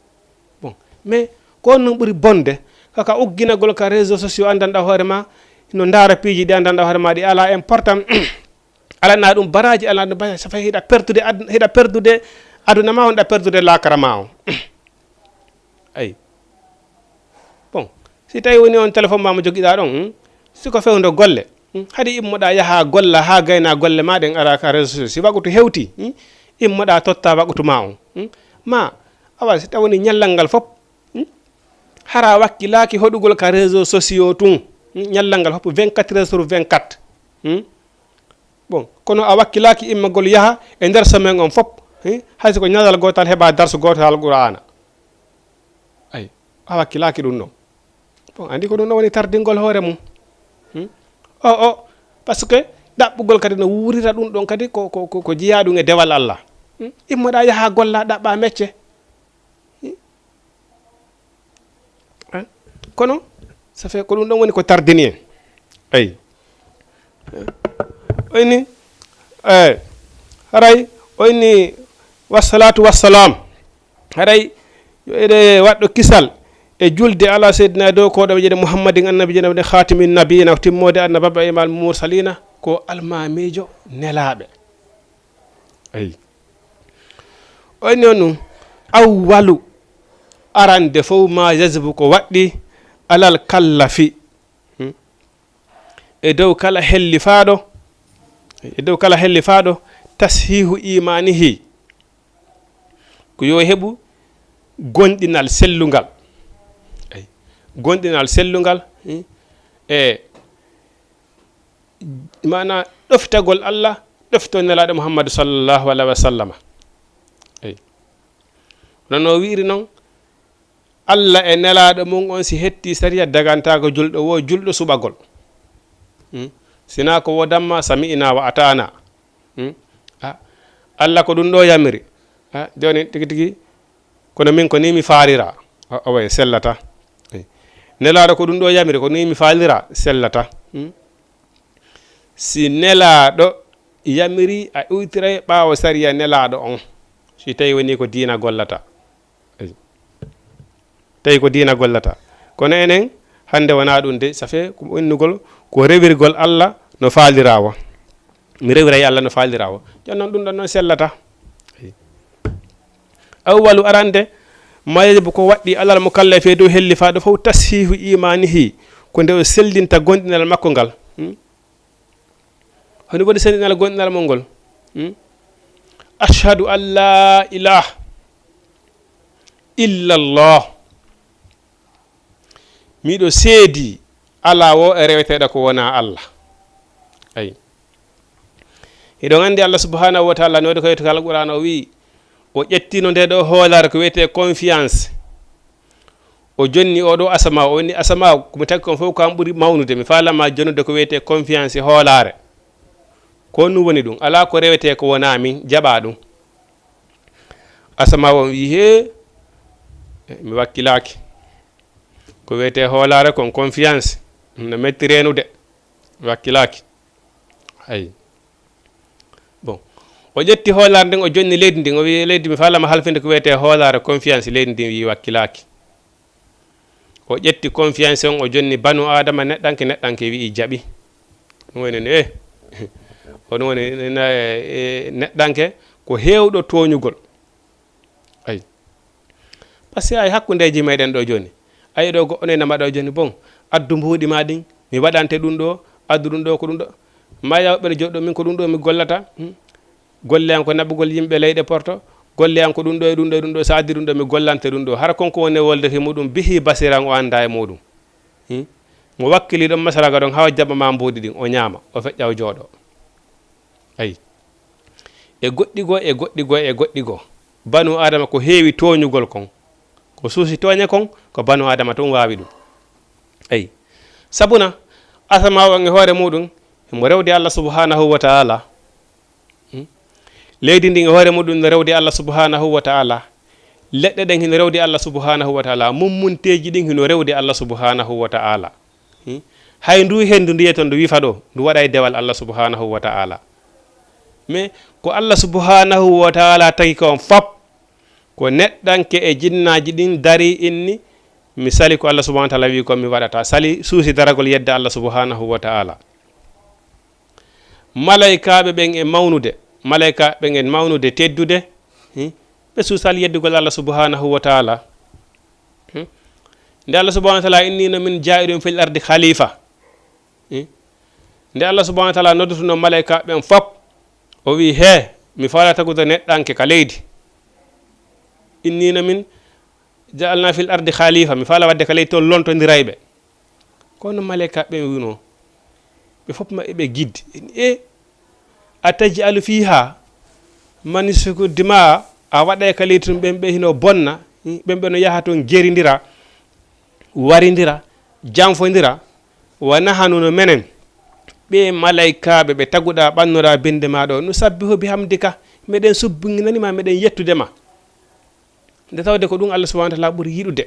Bon, mais ko on non ɓuri bonde, kaka ugginagol ka réseaux sociaux, anndanɗa hoore ma, no ndaara piiji ɗi anndanɗa hoore ma, ɗi ala important, alana ɗum baraji, alana ɗum baraji, ça fait hiɗa perdude ad-, hiɗa perdude aduna ma on, ɗa perdude lakara ma on. Ayi. Bon, si tawi woni on téléphone ma mo jogiɗa ɗon, hmm? Si ko fewndo golle, hmm? Haɗi immoɗa yaha golla ha gayna golle ma ɗen ara ka réseaux sociaux. Si wagutu hewti, hmm? Immoɗa totta waqtu ma on. Hmm? Ma, awa, si tawni ñallal ngal fof, hmm? Hara wakkilaaki hoɗugol ka réseaux sociaux tun. Hmm? Ñallal ngal fof, vingt-quatre heures sur vingt-quatre. Hmm? Bon, kono a wakkilaaki immagol yaha e nder semaine on fof. Hmm? Hay so ko ñallal gootal heɓa darsu gootal Alqur'aana. Ay, a wakkilaaki ɗum ɗon. Bon, andi ko ɗum ɗon woni tardingol hoore mum. Hmm? O, o, parce que ɗaɓɓugol kadi no wuurira ɗum ɗon kadi ko, ko, ko, ko jeyaa ɗum e dewal Allah. Hmm? Immoɗa yaha golla ɗaɓɓa mecce. Hmm? Eh? Kono, ça fait ko ɗum ɗon woni ko tardini en. Ay. O inni, eh, haray, o inni, wassalatu wassalam. Haray, yo eɗe waɗɗo kisal e julde ala Seydina dow koɗo ɓe jeɗe Muhammadin annabi jeɗe khatimi nabiyina, timmode annabaɓe e mal mursalina, ko almamijo nelaɓe. Ay. O inni on ɗum, awwalu arande fof ma yajibu ko waɗɗi alal kallafi. Hmm? E dow kala hellifaaɗo, e dow kala hellifaaɗo, tashihu imanihi, ko yo heɓu gomɗinal sellungal. Ay. Gomɗinal sellungal, hmm? E maana ɗoftagol Allah, ɗofto Nelaaɗo Muhammadu sallallahu alaihi wa sallama. Ay. Hono no wi'iri non, Allah e Nelaaɗo mum on, si hetti sariya, dagantaako julɗo wo julɗo suɓagol. Hmm? Sinaa ko wo damma, sami'na wa ata'na. Hmm? Ah, Allah ko ɗum ɗo yamiri. Ah, jooni tigi tigi, kono min ko ni mi faalira. O, owe, sellata. Eh. Nelaaɗo ko ɗum ɗo yamiri, ko ni mi faalira, sellata. Hmm? Si Nelaaɗo yamiri, a iwtiray ɓaawo sariya Nelaaɗo on. Si tawi woni ko diina gollata. Ay. Tawi ko diina gollata. Kono enen, hannde wonaa ɗum de, ça fait ko innugol, ko rewirgol Allah no faalira wo. Mi rewiray Allah no faalira wo. Jooni noon ɗum ɗon noon sellata. Ay. Awwalu arande, ma yajibu ko waɗɗi alal mukallafi e dow hellifaaɗo fof tashihu imanihi, ko nde o sellinta gomɗinal makko ngal. Hmm? Hono woni sellinal gomɗinal mon ngol? Hmm? Ashhadu an la ilaha illallah. Miɗo seedi alaa wo e reweteeɗo ko wonaa Allah. Ay. Hiɗon anndi Allah subhanahu wa ta'ala no waɗi ko yettuka Alqur'aana o wi'i, o ƴettino nde ɗo hoolaare ko wiyetee confiance. O jonni o ɗo asama, o inni, "Asama, ko mi tagi kon fof ko an ɓuri mawnude. Mi faalama jonnude ko wiyetee confiance e hoolaare." Ko ɗum woni ɗum. Alaa ko rewetee ko wonaa min, jaɓaa ɗum. Asama on wi'i, "Hee, mi wakkilaaki. Ko wiyetee hoolaare kon confiance, no metti reenude. Mi wakkilaaki." Ay. Bon. O ƴetti hoolaare nden, o jonni leydi ndin. O wi'i, "Leydi, mi faalama halfinde ko wiyetee hoolaare, confiance." Leydi ndin wi'i wakkilaaki. O ƴetti confiance on, o jonni banu Adama, neɗɗanke, neɗɗanke wi'i jaɓi. Ɗum woni ne, eh. O ɗum woni ne, eh, neɗɗanke ko heewɗo tooñugol. Ay. Parce que ay hakkundeeji meɗen ɗo jooni. Ay ɗo goɗɗo ne nama ɗo jooni, "Bon, addu mbuuɗi ma ɗin, mi waɗante ɗum ɗo, addu ɗum ɗo, ko ɗum ɗo." Ma yaw ɓen joɗɗo, "Min ko ɗum ɗo mi gollata." Hmm? Golle an ko naɓugol yimɓe leyɗe porto. Golle an ko ɗum ɗo e ɗum ɗo e ɗum ɗo. So addi ɗum ɗo, mi gollante ɗum ɗo. Hara kon ko woni e wolde fi muɗum, bihi basiran o annda e muɗum. Hmm? Mo wakkili ɗon masalaga ɗon, hawa jaɓa ma mbuuɗi ɗin, o ñaama, o feƴƴa, o jooɗo. Ayi. E goɗɗi goo, e goɗɗi goo, e goɗɗi goo. Banu Adama ko heewi tooñugol kon. Ko suusi tooñe kon, ko banu Adama tun waawi ɗum. Ayi. Sabuna, asama on e hoore muɗum, himo rewde Allah subhanahu wa ta'ala. Hmm? Leydi ndin e hoore muɗum no rewde Allah subhanahu wa ta'ala. Leɗɗe ɗen hino rewde Allah subhanahu wa ta'ala. Mummunteeji ɗin hino rewde Allah subhanahu wa ta'ala. Hmm? Hay ndu hendu ndu yi'eten ndu wifa ɗo, ndu waɗay dewal Allah subhanahu wa ta'ala. Mais ko Allah subhanahu wa ta'ala tagi kon fop, ko neɗɗanke e jinnaaji ɗin dari inni, mi sali ko Allah subhanahu wa ta'ala wi'i kon mi waɗata. Sali suusi daragol yedda Allah subhanahu wa ta'ala. Malaykaaɓe ɓen e mawnude, malaykaaɓe ɓen e mawnude, teddude, hmm? Ɓe suusal yeddugol Allah subhanahu wa ta'ala. Hmm? Nde Allah subhanahu wa ta'ala innino, "Min jaa'ilun fil ardi khalifa." Hmm? Nde Allah subhanahu wa ta'ala noddutuno malaykaaɓe ɓen fop, o wi'i, "He, Mi faala tagude neɗɗanke ka leydi. Innii no min ja'alnaa fil ardi khalifa, mi faala wadde ka leydi toon lontondirayɓe. Kono maleyka ɓen wi'uno, ɓe fof maɓɓe ɓe giddi. E, a taj'alu fiha man yasfiku dima, a waɗay ka leydi toon ɓen ɓe hino bonna, ɓen ɓe no yaha toon gerindira, warindira, janfondira, wa nahanu no menen, ɓe malaykaaɓe ɓe taguɗaa ɓannoraa binnde maa ɗo, nusabbihu bihamdika, meɗen subbinginani ma, meɗen yettude ma. Nde tawde ko ɗum Allah subhanahu wa taala ɓuri yiɗude.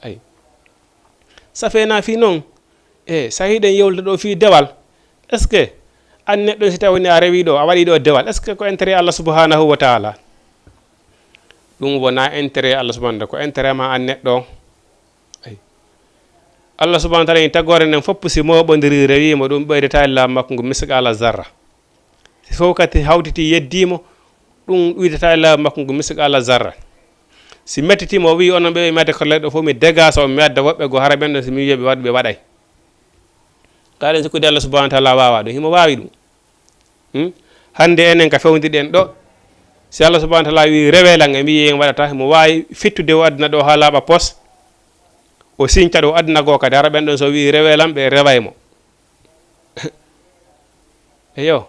Ay. Safeena fii noon, e, so hiɗen yewta ɗo fii dewal, est-ce que an neɗɗo si tawi ni a rewi ɗo, a waɗi ɗo dewal, est-ce que ko intérêt Allah subhanahu wa taala? Ɗum wonaa intérêt Allah subhanahu wa taala, ko intérêt ma an neɗɗo. Ay. Allah subhanahu wa taala en tagoore nden fof si mooɓondiri rewi mo, ɗum ɓeydata e laamu makko ngu misqaala zarra. Si fof kadi hawtiti yeddii mo, ɗum ɗuydata e laamu makko ngu misqaala zarra. Si mettitii mo, o wi'i onon ɓe ɓe mi adda korleɗo fof mi degasa on, mi adda woɓɓe goo hara ɓen ɗon si mi wi'i ɓe waɗ, ɓe waɗay. Kaɗen sikkude Allah subhanahu wa taala waawaa ɗum, himo waawi ɗum. Hmm? Hannde enen ka fewndiɗen ɗo, si Allah subhanahu wa taala wi'i rewee lan, en wi'i en waɗata, himo waawi fittude o aduna ɗo haa laaɓa pos, o sinca ɗo aduna goo kadi, hara ɓen ɗon so wi'i rewee lan, ɓe reway mo. Eyo.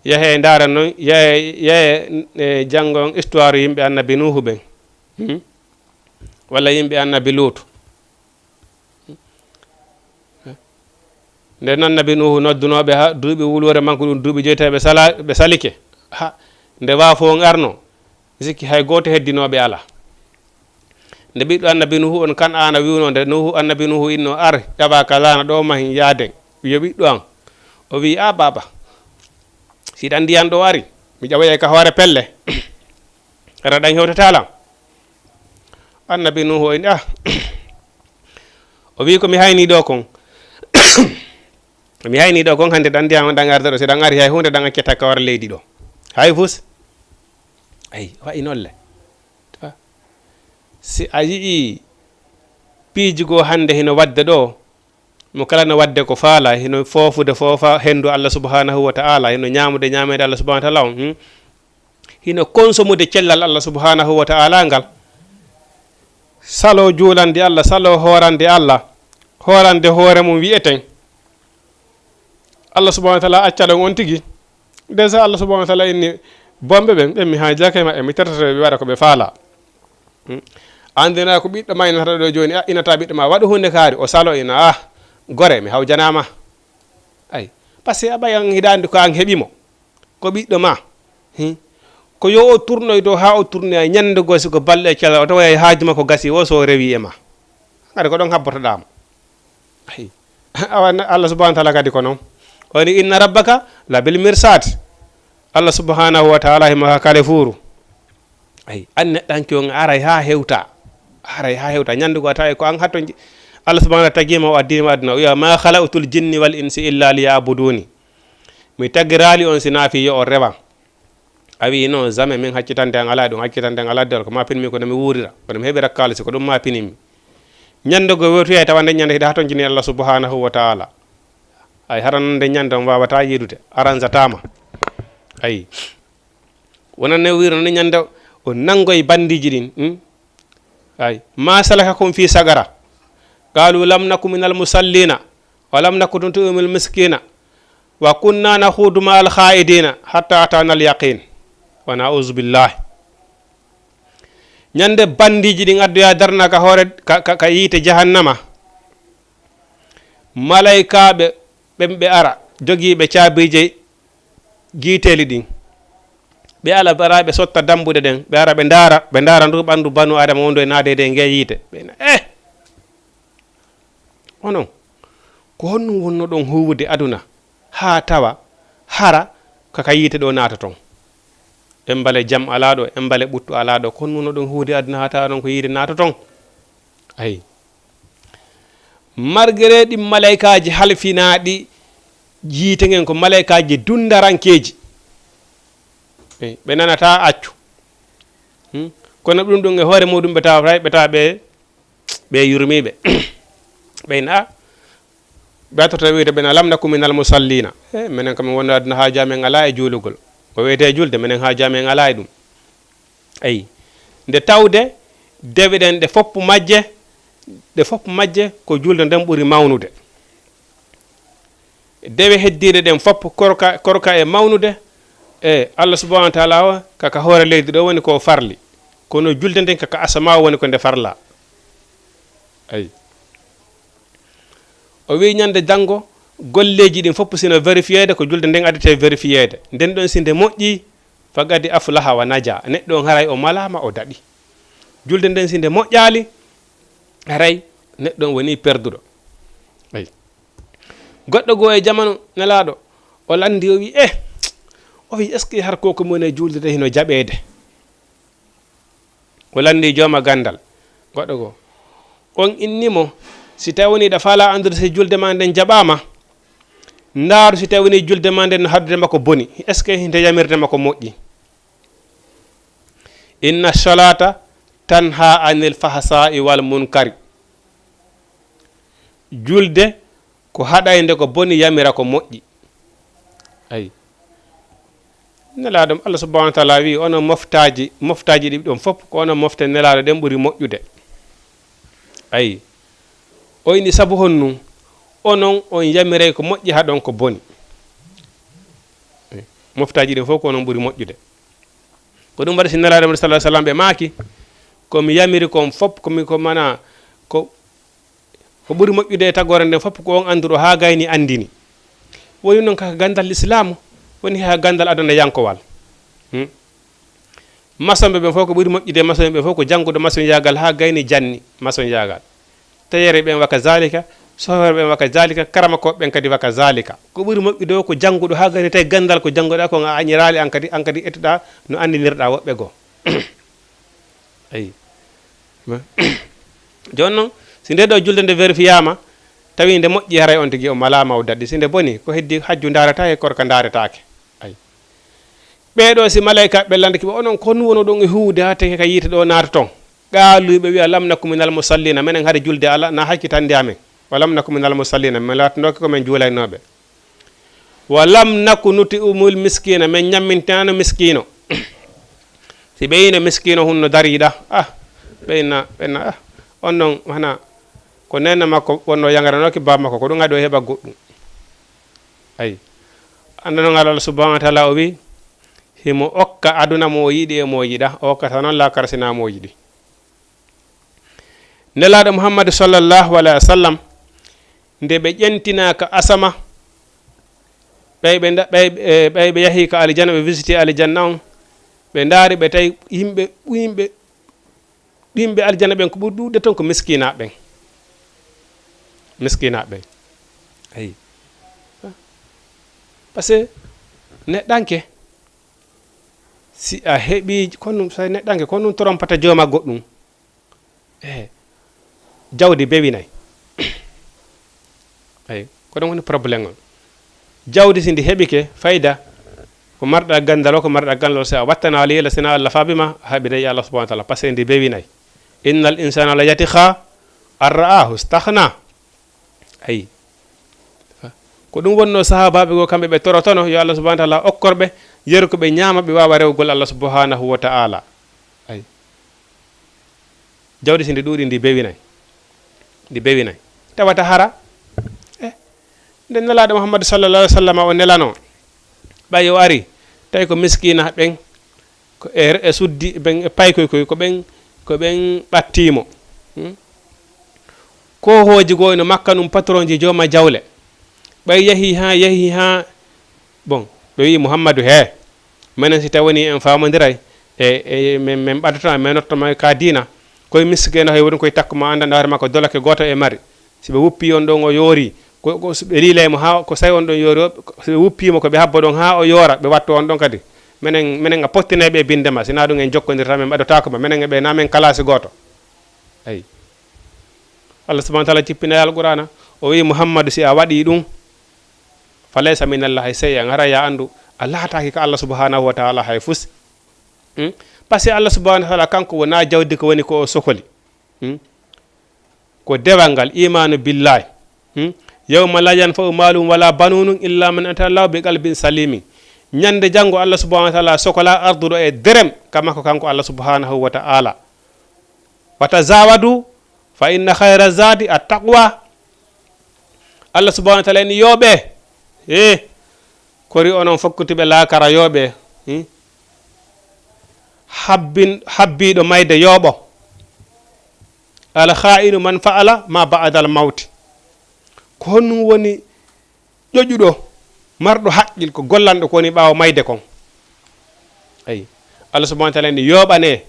Yahee ndaara noon, yahee, yahee, e, janngo on histoire yimɓe annabi Nuuhu ɓen. Hmm? Walla yimɓe annabi Luutu. Nde annabi Nuuhu noddunooɓe ha duuɓi wuluure makko ɗum duuɓi joyi tawi ɓe sala, ɓe salike. Ha, nde waafo on arno, mi sikki hay gooto heddinooɓe alaa. Nde ɓiɗɗo annabi Nuuhu on Kan'aana wi'unoo, nde Nuuhu, annabi Nuuhu innoo, "Ar, ƴaɓaa ka laana ɗoo mahin yaaden." Wi'o, "Ɓiɗɗo an." O wi'i, "A baaba, si ɗan ndiyan ɗoo ari, mi ƴawoyay ka hoore pelle. Hara ɗan hewtataa lan." Annabi Nuuhu o inni, "Ah." O wi'i, "Ko mi haynii ɗoo kon." Mi haynii ɗoo kon hannde ɗan ndiyan on ɗan arde ɗoo, si ɗan ari hay huunde ɗan accataa ka hoore leydi ɗoo. Hay fus. Ay, wa'i noon le. Si a yi'ii piiji goo hannde hino waɗde ɗoo, mo kala no waɗde ko faala, hino foofude foofa henndu Allah subhanahu wa ta'ala, hino ñaamude ñaameede Allah subhanahu wa ta'ala on, hmm? Hino konsomude cellal Allah subhanahu wa ta'ala ngal. Saloo juulande Allah, saloo hoorande Allah, hoorande hoore mum wi'eten. Allah subhanahu wa ta'ala acca ɗon on tigi. Déjà Allah subhanahu wa ta'ala inni bonɓe ɓen, ɓen mi haajaaka e maɓɓe, mi tertoto ɓe waɗa ko ɓe faala. Hmm. Anndina ko ɓiɗɗo ma inata ɗo jooni, a, inata ɓiɗɗo ma, waɗu huunde kaari, o salo ina, ah, gore, mi hawjanaama. Ay, parce que a ɓay an hiɗa anndi ko an heɓi mo. Ko ɓiɗɗo ma. Hmm. Ko yo o tournoy to haa o tournoya ñannde goo si ko balɗe e cellal, o tawoya haaju makko gasi o so rewi e ma. Haɗa ko ɗon habbotoɗaa mo. Ay. Awa na-, Allah subhanahu wa ta'ala kadi ko noon. O ni, "Inna rabbaka la bil mirsad." Allah subhanahu wa ta'ala himo ka kale fuuru. Ay, an neɗɗanke on aray haa hewta. Aray haa hewta. Ñannde goo a tawi ko an hatto nji-, Allah subhanahu wa ta'ala tagi ma o addi ma aduna. O wi'a, "Ma khalaqtul jinni wal insi illa liya'buduni." Mi tagiraali on si naa fii yo on rewan. A wi'i, "Non, jamais, min haccitande an alaa ɗum, haccitande an alaa dewal, ko ma pinmi ko no mi wuurira, kono mi heɓira kaalisi, ko ɗum ma pinimmi." Ñannde goo wewtoyay tawande ñannde hiɗa hatonjini Allah subhanahu wa ta'ala. Ay, hara non nde ñannde on waawataa yiidude, aranzataama. Ay. Wonan ne wiiro ni ñannde o nanngoy bandiiji ɗin, hmm? Ay, "Ma salakakum fi saqara? Qalu lam naku minal musallina, wa lam naku nut'imul miskina, wa kunna nakhudu ma'al kha'idina, hatta atana al yaqin." Wa na'uzu billahi. Ñande bandiiji ɗin addoya darna ka hoore, ka, ka, ka yiite jahannama. Malaykaaɓe ɓen ɓe ara, jogiiɓe caabiije giiteeli ɗin. Ɓe ala bara ɓe sotta dambuɗe ɗen, ɓe ara ɓe ndaara, ɓe ndaara ndu ɓandu banu Adama wondu e naade e ngee yiite. Ɓe na, eh! Onon, ko honɗum wonnoɗon huuwude aduna haa tawa hara ka, ka yiite ɗo naatoton? Embale jam alaa ɗo, embale ɓuttu alaa ɗo. Ko honɗum wonnoɗon huuwude aduna haa tawa ɗon ko yiite naatoton? Ayi. Malgré ɗin malaykaaji halfinaaɗi yiite ngen, ko malaykaaji dundarankeeji. Eyi, ɓe nanataa accu. Hmm? Kono ɗum ɗum e hoore muɗum ɓe tawa, ɓe tawa ɓe, ɓe yurmiiɓe. Ɓe na, Ɓe attorta wiide ɓen, "Alam naku minal musallina." E, menen ko min wonno aduna haaju amen alaa e juulugol. Ko wiyetee julde, menen haaju amen alaa e ɗum. Ayi. Nde tawde dewe ɗen ɗe fop majje, ɗe fop majje ko julde nden ɓuri mawnude. Dewe heddiiɗe ɗen fop korka, korka e mawnude, e Allah subhanahu wa taala o kaka hoore leydi ɗo woni ko farli. Kono julde nden kaka asama o woni ko nde farla. Ayi. O wi ñande janngo, golleeji ɗin fof sino vérifiéde, ko julde nden addete vérifiéde. Nden ɗon si nde moƴƴi, faqad aflaha wa naja. Neɗɗo on haray o malaama, o daɗi. Julde nden si nde moƴƴaali, haray neɗɗo on woni perduɗo. Ayi. Goɗɗo goo e jamanu Nelaaɗo, o lanndi, o wi, "Eh," o wi, "est-ce que har ko ko mi woni e juulde de hino jaɓeede?" O lanndi jooma ganndal. Goɗɗo goo. On inni mo, "Si tawi woni ɗa faala anndude si julde ma nden jaɓaama, ndaaru si tawi woni julde ma nden no haɗude ma ko boni. Est-ce que hinde yamirde ma ko moƴƴi?" Inna salata tanha anil fahsai wal munkari. Julde ko haɗaynde ko boni, yamira ko moƴƴi. Ayi. Nelaaɗo Allah subhanahu wa taala wi, "Onon moftaaji, moftaaji ɗi ɗon fof, ko onon mofte Nelaaɗo ɗen ɓuri moƴƴude." Ayi. O ini sabu honɗum? Onon on yamiray ko moƴƴi, haɗon ko boni. Ayi. Moftaaji ɗin fof ko onon ɓuri moƴƴude. Ko ɗum waɗi si Nelaaɗo men sallallahu alaihi wasallam ɓe maaki, "Ko mi yamiri kon fof, ko mi, ko mana, ko, ko ɓuri moƴƴude e tagoore nden fof ko on annduɗo haa gayni anndini." Woni noon kaka ganndal Lislaamu, woni haa ganndal aduna yankowal. Hmm? Masonɓe ɓen fof ko ɓuri moƴƴude e masonɓe ɓen fof ko jannguɗo masonyaagal haa gayni janni masonyaagal. Teyere ɓen wa kazalika, sofere ɓen wa kazalika, karamakooɓe ɓen kadi wa kazalika. Ko ɓuri moƴƴude o ko jannguɗo haa gayni tawi ganndal ko jannguɗaa kon a añiraali an kadi, an kadi ettuɗaa no anndinirɗaa woɓɓe goo. Ayi. Ma-, jooni noon, si nde ɗo julde nde vérifiyaama, tawi nde moƴƴi, haray on tigi o malaama, o daɗi. Si nde boni, ko heddi hajju ndaaretaake, korka ndaaretaake. Ayi. Ɓee ɗoo si malayka ɓe landike ɓe, "Onon ko honɗum wonoɗon e huuwude haa teke ka yiite ɗo naatoton?" Qaalu, ɓe wi'a, "Lam naku minal musallina, menen hade julde alaa, na hakkitande amen. Wa lam naku minal musallina, min laatanooke ko men juulaynooɓe. Wa lam naku nut'imul miskina, men ñammintinaano miskiino." Si ɓe yiino miskiino hunno dariiɗa, ah, ɓe inna, ɓe inna, "Ah, on non, hana ko neene makko wonno yangaranooki baaba makko, ko ɗum haɗi o heɓa goɗɗum." Ayi. Annda non Allah subhanahu wa taala o wi, "Himo okka aduna mo o yiɗi e mo o yiɗa, o okkata non laakara sina mo o yiɗi." Nelaaɗo Muhammadu sallallahu alaihi wasallam, nde ɓe ƴentinaa ka asama, ɓay ɓe nda-, ɓay, eh, ɓay ɓe yahi ka aljanna, ɓe visiti aljanna on, ɓe ndaari, ɓe tawi yimɓe, yimɓe, yimɓe aljanna ɓen ko ɓuri ɗuuɗde ton ko miskinaaɓe ɓen. Miskinaaɓe ɓen. Ayi. Parce que neɗɗanke, si a heɓi, ko ɗum, so neɗɗanke, ko ɗum trompata jooma goɗɗum. Eh, jawdi bewinay. Eyi, ko ɗum woni problème on. Jawdi si ndi heɓike fayda, ko marɗa ganndal o, ko marɗa ganndal o, si a wattana liila, sina Allah faabi ma, a haɓiray Allah subhanahu wa taala, parce que ndi bewinay. Innal insana la yatgha an ra'ahu staghna. Ayi. Ko ɗum wonno sahaabaaɓe goo, kamɓe ɓe torotono yo Allah subhanahu wa taala okkor ɓe yeru ko ɓe ñaama, ɓe waawa rewgol Allah subhanahu wa taala. Ayi. Jawdi si ndi ɗuuɗi, ndi bewinay. Ndi bewinay. Tawata hara. Eh, nde Nelaaɗo Muhammadu sallallahu alaihi wasallam o nelano, ɓay o ari, tawi ko miskiina ɓen, ko e, e suddi ɓen, e paykoy koy, ko ɓen, ko ɓen ɓattiimo. Hmm? Ko hooji goo ino makka ɗum patron ji jooma jawle. Ɓay yahi haa, yahi haa, bon, ɓe wi'i, "Muhammadu, hee, menen si tawi woni en faamondiray, e, e, men, men ɓaddoto, men notto ma ka diina. Koye miskiino hay woni koye takko ma annda, nda hoore makko dolake gooto e mari. Si ɓe wuppi on ɗon o yoori, ko, ko, so ɓe liilay mo haa ko sawi on ɗon yoori, o, si ɓe wuppi mo ko ɓe habbo ɗon haa o yoora, ɓe watto on ɗon kadi. Menen, menen a pottinay ɓe binde ma, si na ɗum en jokkondirta, men ɓaddotaako ma, menen e ɓe na men kalaasi gooto." Ayi. Allah subhanahu wa taala jippinay Alqur'aana, o wi'i, "Muhammadu, si a waɗi ɗum, fa laysa minallahi shay'an, hara ya anndu, a laataaki ka Allah subhanahu wa taala hay fus." Hmm? Parce que Allah subhanahu wa taala kanko wona jawdi ko woni ko o sokoli. Hmm? Ko dewal ngal, imaanu billahi. Hmm? Yawma la yanfa'u malun wala banunun illa man ata Allah bi qalbin salimin. Ñande janngo Allah subhanahu wa ta'ala sokola arduɗo e derem ka makko kanko Allah subhanahu wa ta'ala. Wa tazawadu fa inna khayra zadi at-taqwa. Allah subhanahu wa ta'ala ni yooɓe. E kori onon fokkutiɓe laakara yooɓe. Hmm? Habbin-, habbiiɗo mayde yooɓo. Al kha'inu man fa'ala ma ba'dal mawti. Ko honɗum woni ƴoƴuɗo, marɗo haqqil ko gollanɗo ko woni ɓaawo mayde kon? Ayi. Allah subhanahu wa ta'ala ni yooɓane.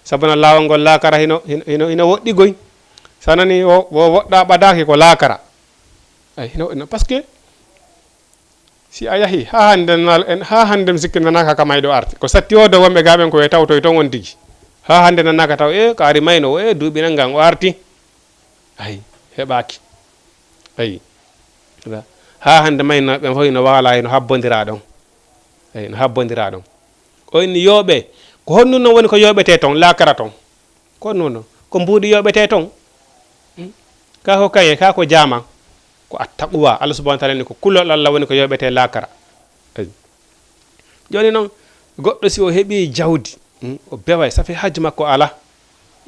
Sabuna laawol ngol laakara hino, hino, hino, hino woɗɗi goy. Sanani o, o woɗɗa ɓadaaki ko laakara. Ayi, hino woɗɗi no, parce que si a yahi, ha hande nal-, en, ha hande mi sikki nanaka ka mayɗo arti. Ko satti o do wonɓe gaɓen ko e tawtoy ton on tigi. Ha hande nanaka taw, e, ko ari mayno, e, duuɓi nan ngan o arti. Ayi, heɓaaki. Ayi. Ha hande mayno ɓen fof ino waala, ino habbondira ɗon. Ayi, no habbondira ɗon. O inni yooɓe, ko honɗum non woni ko yooɓete ton, laakara ton? Ko honɗum non? Ko mbuuɗi yooɓete ton? Hmm? Ka ko kaye, ka ko jaama? Ko attaqwa. Allah subhanahu wa ta'ala ni ko kulol Allah woni ko yooɓete laakara. Ayi. Jooni non, goɗɗo si o heɓi jawdi, hmm, o beway, safi hajju makko ala.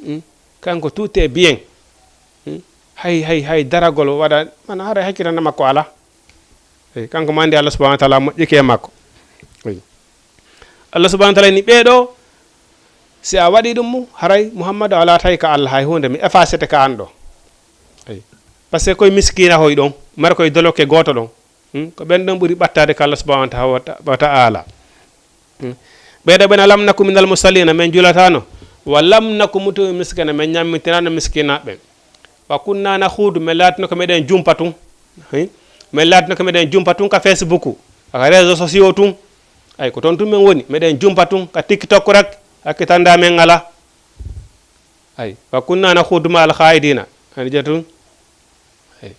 Hmm? Kanko tout est bien. Hmm? Hay, hay, hay daragol o waɗa, mana haray hakkitande makko ala. Eyi, kanko ma andi Allah subhanahu wa ta'ala moƴƴike e makko. Eyi. Allah subhanahu wa ta'ala ni ɓeeɗo, si a waɗi ɗum mu, haray Muhammadu a laatay ka Allah hay huunde, mi effacete ka an ɗo. Eyi. Parce que koye miskina hoy ɗon, mara koye dolokke gooto ɗon. Hmm? Ko ɓen ɗon ɓuri ɓattaade ka Allah subhanahu wa ta-, wa ta-, wa ta'ala. Hmm? Ɓeeɗo ɓen, "Alam naku minal musallina", min julatano. "Wa lam naku mutu miskina", min ñammitinaano miskina ɓen. "Wa kunna nakhudu", min laatino ko meɗen jumpa tun. Hi? Min laatino ko meɗen jumpa tun ka Facebook, ka réseaux sociaux tun. Ay, ko ton tun min woni, meɗen jumpa tun ka TikTok rek, hakkitande amen ala. Ay, "Wa kunna nakhudu ma'al kha'idina". Ani je tun. Ay.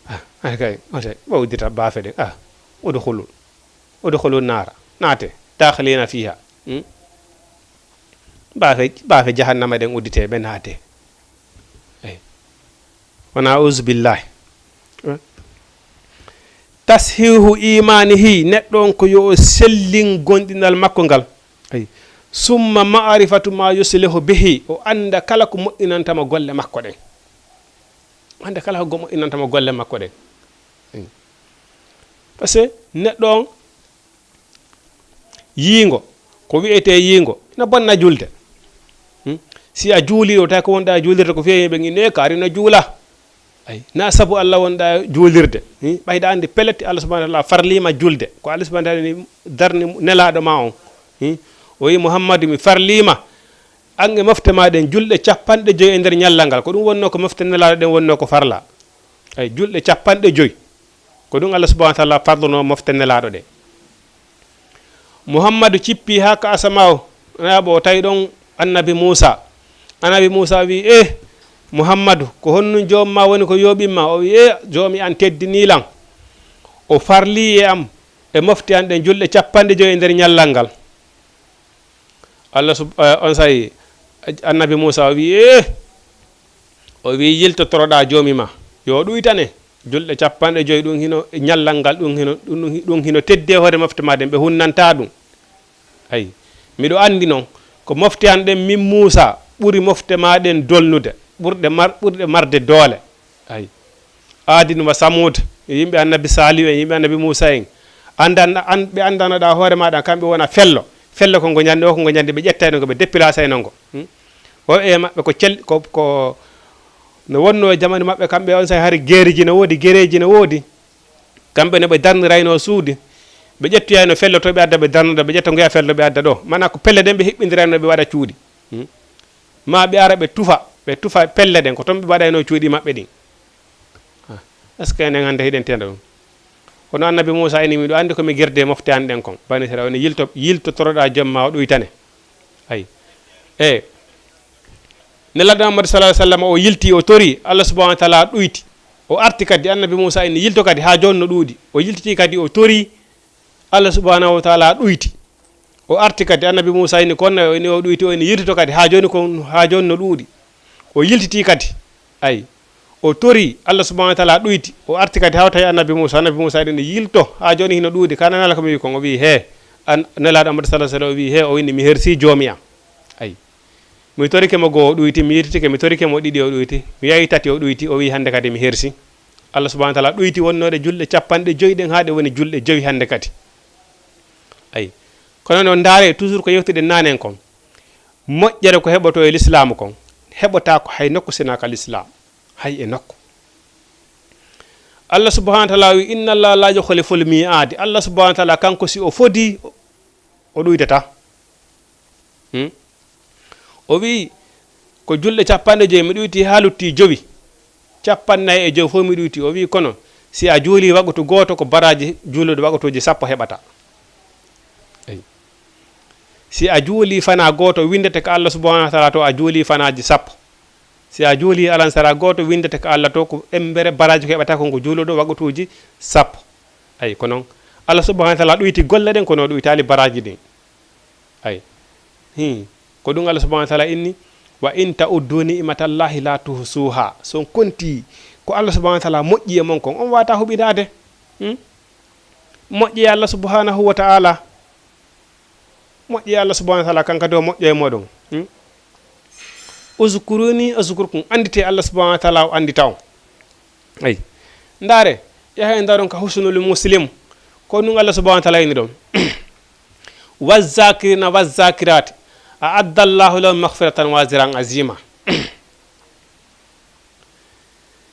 Ah, ay kay, o tawi, o uddita baafe ɗen. Ah, "Udkhulu, udkhulu nara. Naate, dakhlina fiha." Hmm? Baafe, baafe jahannama ɗen uddite, ɓe naate. Ay. Wana, auzu billahi. Eh? Tashihu imanihi, neɗɗo on ko yo o sellin gonɗinal makko ngal. Ay. Summa ma'rifatu ma yuslihu bihi, o annda kala ko moƴƴinanta mo golle makko ɗen. Hannde kala ko moƴƴinanta mo golle makko ɗen. Parce que neɗɗo on, yiingo, ko wiyetee yiingo, ina bonna julde. Hmm? Si a juulii ɗo, tawi ko wonɗaa juulirde ko feewi, ɓe ngi ne kaari no juula. Ay, na sabu Allah wonɗaa juulirde. Hmm? Ɓayda anndi pellet Allah subhanahu wa ta'ala farliima julde. Ko Allah subhanahu wa ta'ala ni darni nelaaɗo ma on. Hmm? O wi, "Muhammadu, mi farliima an e mofte ma ɗen julɗe capanɗe joyi e nder ñallal ngal." Ko ɗum wonnoo ko mofte nelaaɗo ɗen wonnoo ko farla. Ay, julɗe capanɗe joyi. Ko ɗum Allah subhanahu wa ta'ala farluno mofte nelaaɗo ɗen. Muhammadu cippi haa ka asamaaw, nayaɓo, o tawi ɗon annabi Muusa. Annabi Muusa wi, "Eh, Muhammadu, ko honɗum joomi ma woni ko yooɓin ma?" O wi, "Eh, joomi an teddinii lan. O farlii e am, e mofte an ɗen julɗe capanɗe joyi e nder ñallal ngal." Allah sub-, eh, on say, annabi Muusa o wi, "Eh," o wi, "yiltotoroɗaa joomi ma, yo o ɗuytane. Julɗe capanɗe joyi ɗum hino, ñallal ngal ɗum hino, ɗum, ɗum hino teddi e hoore mofte ma ɗen, ɓe hunnanta ɗum. Ay, miɗo anndi non, ko mofte an ɗen min Muusa ɓuri mofte ma ɗen dolnude, ɓurɗe mar-, ɓurɗe marde doole." Ay. Aadin wa Samuud, yimɓe annabi Saalihu en, yimɓe annabi Muusa en. Anndan-, an-, ɓe anndanoɗaa hoore maaɗa, kamɓe wona fello. Fello ko ngo ñande o, ko ngo ñande ɓe ƴettayno ngo, ɓe déplacayno ngo. Hmm? O e maɓɓe ko cel-, ko, ko no wonnoo e jamanu maɓɓe, kamɓe on say hari geeriji no woodi, gereeji no woodi. Kamɓe no ɓe darniraynoo suudi. Ɓe ƴettoyayno fello to ɓe adda ɓe darnude, ɓe ƴetta ngoya fello ɓe adda ɗo. Mana ko pelle ɗen ɓe hiɓɓindiraynoo ɓe waɗa cuuɗi. Hmm? Ma ɓe ara ɓe tufa, ɓe tufa pelle ɗen, ko ton ɓe waɗaynoo cuuɗi maɓɓe ɗin. Ah, est-ce que enen hannde hiɗen tenda ɗum? Kono annabi Muusa ini, "Miɗo anndi ko mi gerde mofte an ɗen kon." Bani Israila woni, "Yilto, yiltotoroɗaa joom ma o ɗuytane." Ay. E Nelaaɗo Muhammad sallallahu alaihi wasallam o yilti, o tori, Allah subhanahu wa ta'ala ɗuyti. O arti kadi, annabi Muusa ini, "Yilto kadi, haa jooni no ɗuuɗi." O yiltiti kadi, o tori, Allah subhanahu wa ta'ala ɗuyti. O arti kadi, annabi Muusa ini, "Kono o ini o ɗuyti, o ini yiltito kadi, haa jooni kon, haa jooni no ɗuuɗi." O yiltiti kadi. Ay. O tori Allah subhanahu wa taala ɗoyti, o arti kadi hawta e annabi Muusa. Annabi Muusa eɗen yilto haa jooni hino ɗuuɗi, ka nanala ko mi wi kon? O wi, "He, an, Nelaaɗo Amadou sallallahu alaihi wasallam," o wi, "He," o inni, "Mi hersi Joomi am." Ayi. Mi torike mo goo, o ɗoyti, mi yiltitike, mi torike mo ɗiɗi, o ɗoyti, mi yahi tati, o ɗoyti, o wi, "Hannde kadi mi hersi." Allah subhanahu wa taala ɗoyti wonnooɗe julɗe capanɗe joyi ɗen haa ɗe woni julɗe joyi hannde kadi. Ayi. Kono noon, ndaare toujours ko yewtuɗen naanen kon. Moƴƴere ko heɓotoo e lislaamu kon, heɓotaako hay nokku sinaa ka lislaam, hay e nokku. Allah subhanahu wa taala wi, "Inna Allah la yukhliful mi'ad." Allah subhanahu wa taala kanko si o fodii, o ɗuytata. Hmm? O wi, "Ko julɗe capanɗe joyi mi ɗuyti haa lutti jowi. Capannay e jowi fof mi ɗuyti." O wi, "Kono si a juuli waqtu gooto ko baraaji juuluɗo waqtuuji sappo heɓata." Eyi. Si a juuli fana gooto, winndete ka Allah subhanahu wa taala to a juuli fanaaji sappo. Si a juuli alansara gooto, winndete ka Allah to ko embere baraaji ko heɓata kon ko juuluɗo waqtuuji sappo. Ayi, ko noon Allah subhanahu wa taala ɗuyti golle ɗen, kono o ɗuytaali baraaji ɗin. Ayi. Hmm. Ko ɗum Allah subhanahu wa taala inni, "Wa in ta'uddu ni'matallahi la tuhsuha." So on konti ko Allah subhanahu wa taala moƴƴi e mon kon, on waata huɓindaade. Hmm? Moƴƴi Allah subhanahu wa taala. Moƴƴi Allah subhanahu wa taala, kan kadi o moƴƴo e moɗon. Hmm? "Uzkuruni azkurkum." Anndite Allah subhanahu wa taala, o anndita on. Ayi. Ndaare, yaha e ndaron ka Husnul Muslim. Ko ɗum Allah subhanahu wa taala inni ɗon. "Wazzakirina wazzakirati, a'adda Allahu lahum maghfiratan wa ajran azima."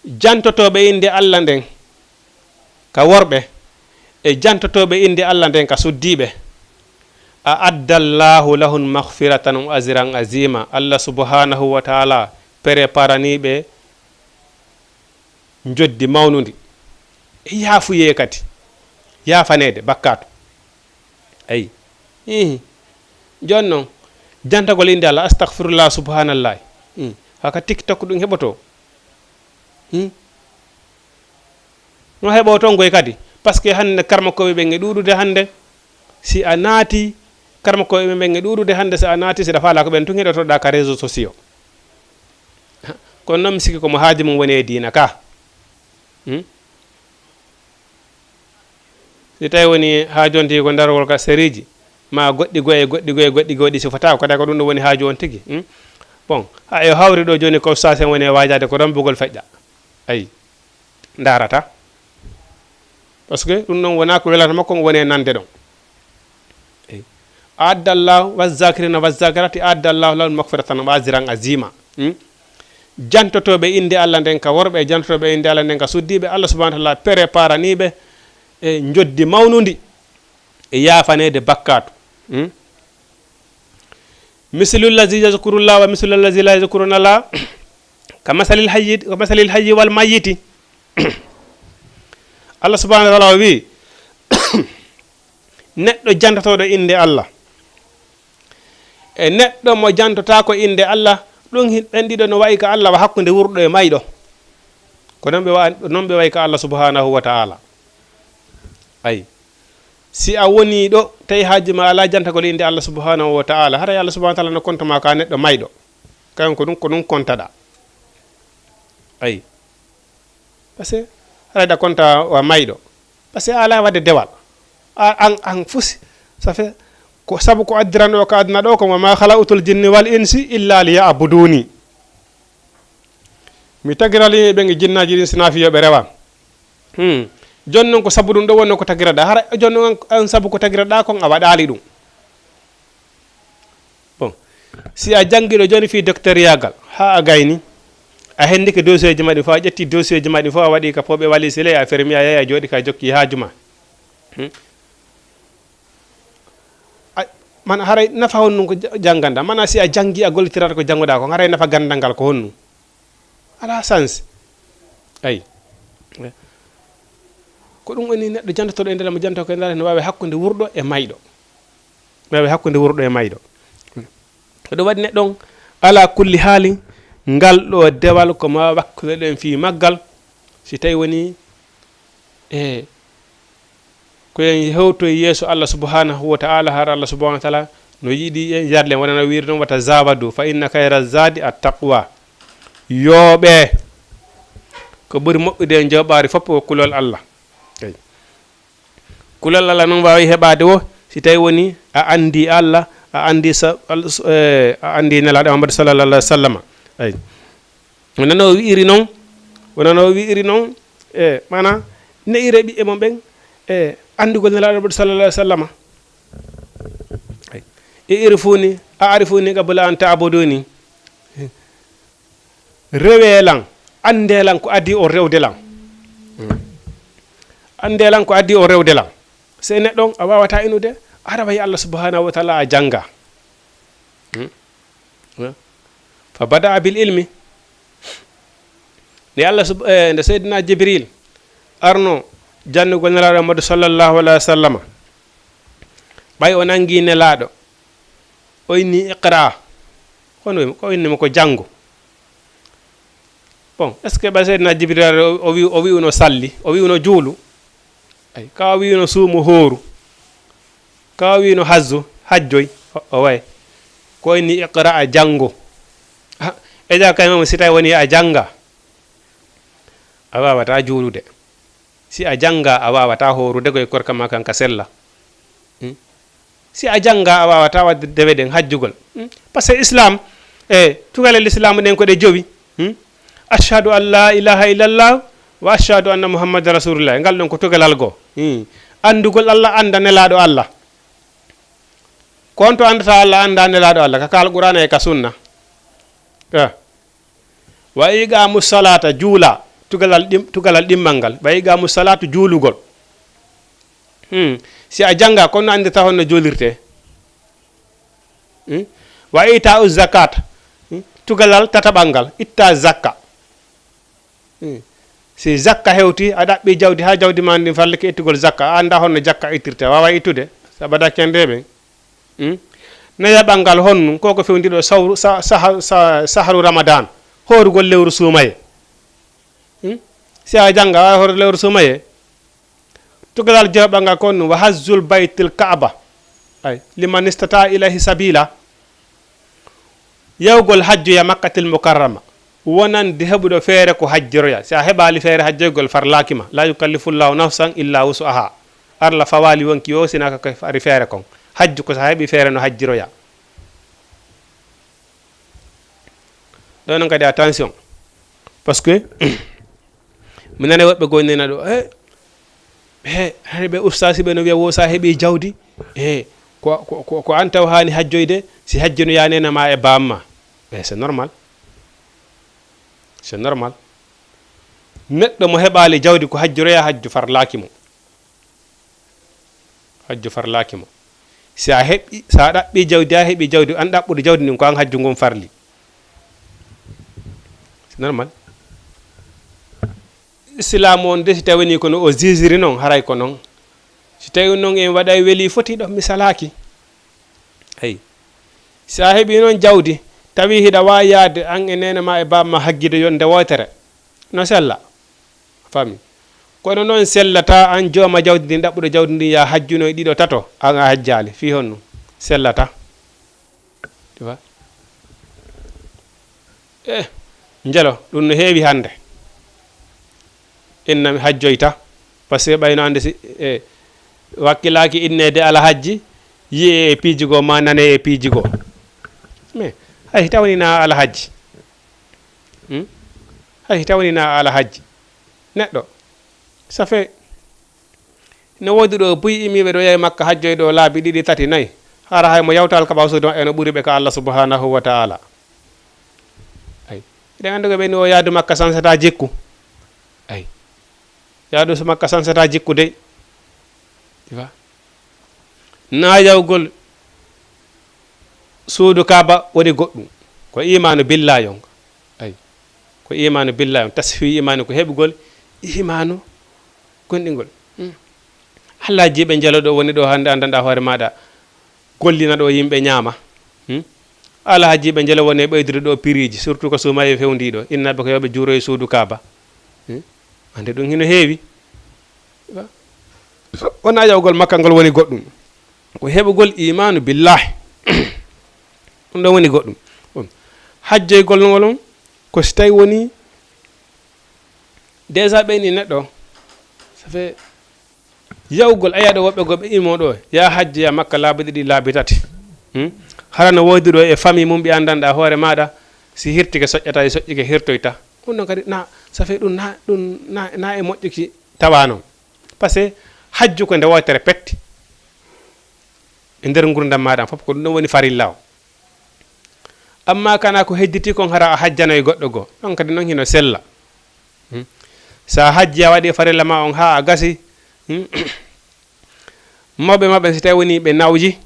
Jantotooɓe innde Allah nden ka worɓe, e jantotooɓe innde Allah nden ka suddiiɓe, "a'adda Allahu lahum maghfiratan wa ajran azima." Allah subhanahu wa taala préparanii ɓe njoddi mawnundi. E yaafuyee kadi. Yaafaneede bakkaatu. Ayi. Hihi. Jooni noon, jantagol innde Allah, astahfirullah, subhanallah. Hmm. Haka TikTok ɗum heɓotoo. Hmm. No heɓoo toon goy kadi. Parce que hannde karmakooɓe ɓen e ɗuuɗude hannde. Si a naati, karmakooɓe ɓen e ɗuuɗude hannde, si a naati, si ɗa faalaa ko ɓen tun heɗotoɗaa ka réseaux sociaux. Kono noon mi sikki ko mo haaju mum woni e diina ka. Hmm? Si tawi woni haajonti ko darogol ka seriiji, ma goɗɗi goye, goɗɗi goye, goɗɗi goɗɗi si fotaa, ko tawi ko ɗum ɗo woni haaju on tigi. Hmm? Bon, ha e hawri ɗo jooni ko sasen woni e waajaade ko rombugol feƴƴa. Ayi. Ndaarata. Parce que ɗum ɗon wonaa ko welata makko, on woni e nande ɗon. Eyi. A'adda Allahu, "Wazzakirina wazzakirati a'adda Allahu lahum maghfiratan wa ajran azima." Hmm? Jantotooɓe innde Allah nden ka worɓe, e jantotooɓe innde Allah nden ka suddiiɓe, Allah subhanahu wa taala préparanii ɓe e njoddi mawnundi e yaafaneede bakkaatu. Hmm? "Mislul lazi yazkurullah wa mislul lazi la yazkuruna Allah, ka masalil hayyi, ka masalil hayyi wal mayyiti." Allah subhanahu wa taala o wi, neɗɗo jantotooɗo innde Allah e neɗɗo mo jantotaako innde Allah, ɗum hi-, ɓen ɗiɗo no wayi ka Allah wa hakkunde wurɗo e mayɗo. Ko non ɓe wa-, non ɓe wayi ka Allah subhanahu wa taala. Ayi. Si a woni ɗo, tawi haaju ma alaa jantagol innde Allah subhanahu wa taala, haray Allah subhanahu wa taala no konta ma ka neɗɗo mayɗo. Kayen ko ɗum, ko ɗum kontaɗa. Ayi. Parce que haray ɗa konta wa mayɗo. Parce que a alaa waɗde dewal. A, an, an fusi. Ça fait, ko sabu ko addirano ka aduna ɗo ko, "Wa ma khalaqtul jinni wal insi illa liya'buduni." Mi tagirali ɓe e jinnaaji ɗin sinaa fii yo ɓe rewan. Hmm. Jooni non ko sabu ɗum ɗo wonno ko tagiraɗaa. Hara jooni non an, an sabu ko tagiraɗaa kon a waɗaali ɗum. Bon, si a janngiiɗo jooni fii docteuriyaagal, haa a gayni, a hendike dossier ji ma ɗin fof, a ƴetti dossier ji ma ɗin fof, a waɗi ka pooɓe wali sile, a fermi, a yahi, a jooɗi ka jokki haaju ma. Hmm? A, man haray nafa honɗum ko ja-, jannganɗaa? Mana si a janngi, a gollitirata ko jannguɗaa kon, haray nafa ganndal ngal ko honɗum? Alaa sens. Ayi. Ko ɗum woni neɗɗo jantotoɗo e nder mo jantoo ko e nder no waawi hakkunde wurɗo e mayɗo. No waawi hakkunde wurɗo e mayɗo. Ko ɗum waɗi neɗɗo on, alaa kulli haali, ngal ɗo dewal ko ma wakkunoɗen fii maggal, si tawi woni e ko en hewtoy yeeso Allah subhanahu wa ta'ala, har Allah subhanahu wa ta'ala no yiɗi en yarle, wona no wiiri ɗon, "Wa tazawadu fa inna khayra zadi at-taqwa." Yooɓee, Ko ɓuri moƴƴude e jooɓaari fof ko kulol Allah. Eyi. Kulol Allah noon waawi heɓaade wo si tawi woni a anndi Allah, a anndi sa-, al-, s-, eh, a anndi Nelaaɗo Muhammad sallallahu alaihi wasallam. Eyi. Wonano o wi'iri noon, wonano o wi'iri noon, e, maanaa, ne'ire ɓiɓɓe mon ɓen, e, anndugol Nelaaɗo Muhammad sallallahu alaihi wasallam. Eyi. I'rifuni, a'rifuni qabla an ta'buduni. Rewee lan, anndee lan ko adii on rewde lan. Anndee lan ko adii on rewde lan. Sey neɗɗo on a waawataa inude, aɗa wayi Allah subhanahu wa ta'ala a janngaa. Hmm? Hmm? Fa bada'a bil ilmi. Nde Allah sub-, eh, nde Seydina Jibril arno jannugol Nelaaɗo Muhammadu sallallahu alaihi wa sallama, ɓay o nangi Nelaaɗo, o inni iqra. Kono ko o inni mo ko janngo. Bon, est-ce que ɓay Seydina Jibril o, o wi-, o wi'uno salli, o wi'uno juulu? Ay, ka o wi'uno suumu hooru, ka o wi'uno hazzu, hajjoy, o, o way. Ko inni iqra a janngo. Ha, e ja kay mo si tawi woni a jannga, a waawataa juulude. Si a jannga, a waawataa hoorude koy korka ma kan ka sella. Hmm? Si a jannga, a waawataa waɗde dewe ɗen hajjugol. Hmm? Parce que Islam, e tugalel Islam ɗen ko ɗe jowi. Hmm? Ashhadu an la ilaha illallah wa ashhadu anna Muhammadan rasulullah. Ngal ɗon ko tugalal goo. Hmm. Anndugol Allah, annda Nelaaɗo Allah. Ko on to anndata Allah, annda Nelaaɗo Allah, ka, ka Alqur'aana e ka Sunna. Eh. Wa iqaamu salaata, juula, tugalal ɗim-, tugalal ɗimmal ngal. Wa iqaamu salaatu, juulugol. Hmm. Si a jannga, kono anndirta honno juulirtee. Hmm? Wa itaa u zakaata. Hmm? Tugalal tataɓal ngal, itta zakka. Hmm. Si zakka hewti, a ɗaɓɓi jawdi, haa jawdi ma ndin farlike ittugol zakka, a annda honno jakka ittirtee, a waawaa ittude, si a ɓadaa kenndeeɓe. Hmm? Nayaɓal ngal honno, ko ko fewndiɗo sawru, sa-, saha-, sa-, sahru Ramadan, hoorugol lewru suumaye. Hmm? Si a jannga, a hoore lewru suumaye. Tugalal jowaɓal ngal ko honno, wa hajjul baytil Kaaba. Ay, liman istata ilayhi sabila. Yahugol hajjoya Makkatil Mukarrama. Wonande heɓuɗo feere ko hajjiroya. Si a heɓaali feere hajjoygol farlaaki ma. La yukallifullahu nafsan illa wus'aha. Allah fawaali wonki o sina ko ari feere kon. Hajju ko si a heɓi feere no hajjiroya. Ɗo noon kadi attention. Parce que mi nani woɓɓe gonnina ɗo, eh, eh, hani ɓe ustaasi ɓe no wiya wo sa heɓi jawdi, eh, ko, ko, ko, ko an taw haani hajjoyde, si hajjinoya nena ma e bamma. Eh, c'est normal. C'est normal. Neɗɗo mo heɓaali jawdi ko hajjiroya, hajju farlaaki mo. Hajju farlaaki mo. Si a heɓi, si a ɗaɓɓi jawdi, a heɓi jawdi, an ɗaɓɓude jawdi ndin ko an hajju ngun farli. C'est normal. Islaamu on de, si tawi ni kono o ziziri noon, haray ko noon. Si tawi noon en waɗay weli foti ɗo, mi salaaki. Eyi. Si a heɓi noon jawdi, tawi hiɗa waawi yaade an e neene ma e baaba ma haggude yonde wootere, no sella. Faami? Kono noon sellataa an jooma jawdi ndin, ɗaɓɓuɗo jawdi ndin, ya hajjunoy ɗiɗo, tato, an a hajjaali. Fii honno? Sellataa. Tu vois? Eh, njelo, ɗum no heewi hannde. Inna mi hajjoyta. Parce que ɓayno annde si, eh, wakkilaaki inneede alhajji, yi'e e piiji goo, ma nane e piiji goo. Mais hay tawni na alhajji. Hmm? Hay tawni na alhajji. Neɗɗo, ça fait, no woodi ɗo buy imiiɓe ɗo yahi Makka hajjoy ɗo laabi ɗiɗi, tati, nayi. Hara hay mo yawtal kaɓa suudu maɓɓe no ɓuri ɓe ka Allah subhanahu wa ta'ala. Ay. Eɗen anndi ko ɓe ni o yaadu Makka sansata jikku. Ay. Yaadu so Makka sansata jikku dey. Tu vois? Na yawgol suudu Kaaba woni goɗɗum. Ko imaanu billahi on. Ay. Ko imaanu billahi on. Tasfi imaanu ko heɓugol imaanu gonɗingol. Hmm. Alhaji ɓe njelo ɗo woni ɗo hannde, anndanɗa hoore maaɗa, gollina ɗo yimɓe ñaama. Hmm? Alhaji ɓe njelo woni e ɓeydude ɗo piriiji, surtout ko suumaye fewndi ɗo. Innaɓe ko yo ɓe juuro e suudu Kaaba. Hmm? Annde ɗum hino heewi. Wona yawgol Makka ngol woni goɗɗum. Ko heɓugol imaanu billahi. Ɗum ɗon woni goɗɗum. Bon. Hajjoygol ngol on, ko si tawi woni Déjà ɓe ni neɗɗo, ça fait yawgol, a yiya ɗo woɓɓe goo ɓe imo ɗo, ya hajju, ya Makka laabi ɗiɗi, laabi tati. Hmm? Hara no woodi ɗo e famille mum ɓe anndanɗa hoore maaɗa, si hirtike soƴƴata, e soƴƴike hirtoyta. Ɗum ɗon kadi na, ça fait ɗum na, ɗum na, na e moƴƴuki tawa non. Parce que hajju ko nde wootere petti e nder ngurdam maaɗa fof, ko ɗum ɗon woni farilla o. Amma kana ko hedditi kon hara a hajjanoy goɗɗo goo, ɗon kadi non hino sella. Hmm. Sa hajji a waɗi farilla ma on haa a gasi, hmm, mawɓe maɓɓe si tawi woni ɓe nawji,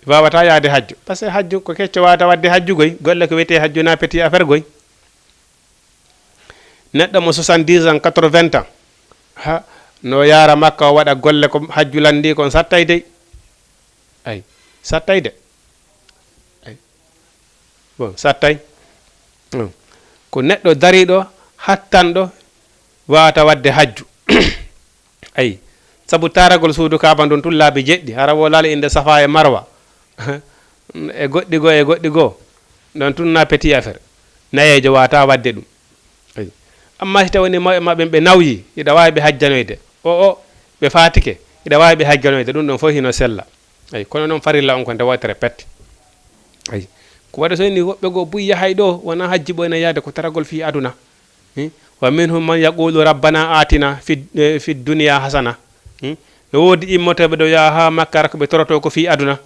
ɓe wawata yaade hajju. Parce que hajju ko kecco wawata wadde hajju goy, golle ko wiyete hajju na petit affaire goy. Neɗɗo mo soixante-dix ans, quatre-vingts ans, ha, no yaara Makka o waɗa golle ko hajju landi kon sattay dey. Ay, sattay de. Ay. Bon, sattay. Hmm. Ko neɗɗo dariɗo, hattanɗo, wawata wadde hajju. Ay. Sabu taaragol suudu Kaaba ndun tun laabi jeɗɗi, hara wo laali inde Safa e Marwa. E goɗɗi goo, e goɗɗi goo. Ɗon tun na petit affaire. Nayeejo wawata wadde ɗum. Ay. Amma si tawi ni mawɓe maɓɓe ɓe nawyi, iɗa waawi ɓe hajjanoyde. O, o, ɓe faatike, iɗa waawi ɓe hajjanoyde. Ɗum ɗon fof hino sella. Ay, kono noon farilla on ko nde wootere pet. Ay. Ko waɗi so ni woɓɓe goo buy yahay ɗo, wona hajji ɓoyna yaade ko taragol fii aduna. Hmm? Wa minhum man yaqulu rabbana atina fi, eh, fi dunya hasana. Hmm? No woodi immotooɓe ɗo yaha haa Makka, hara ko ɓe toroto ko fii aduna.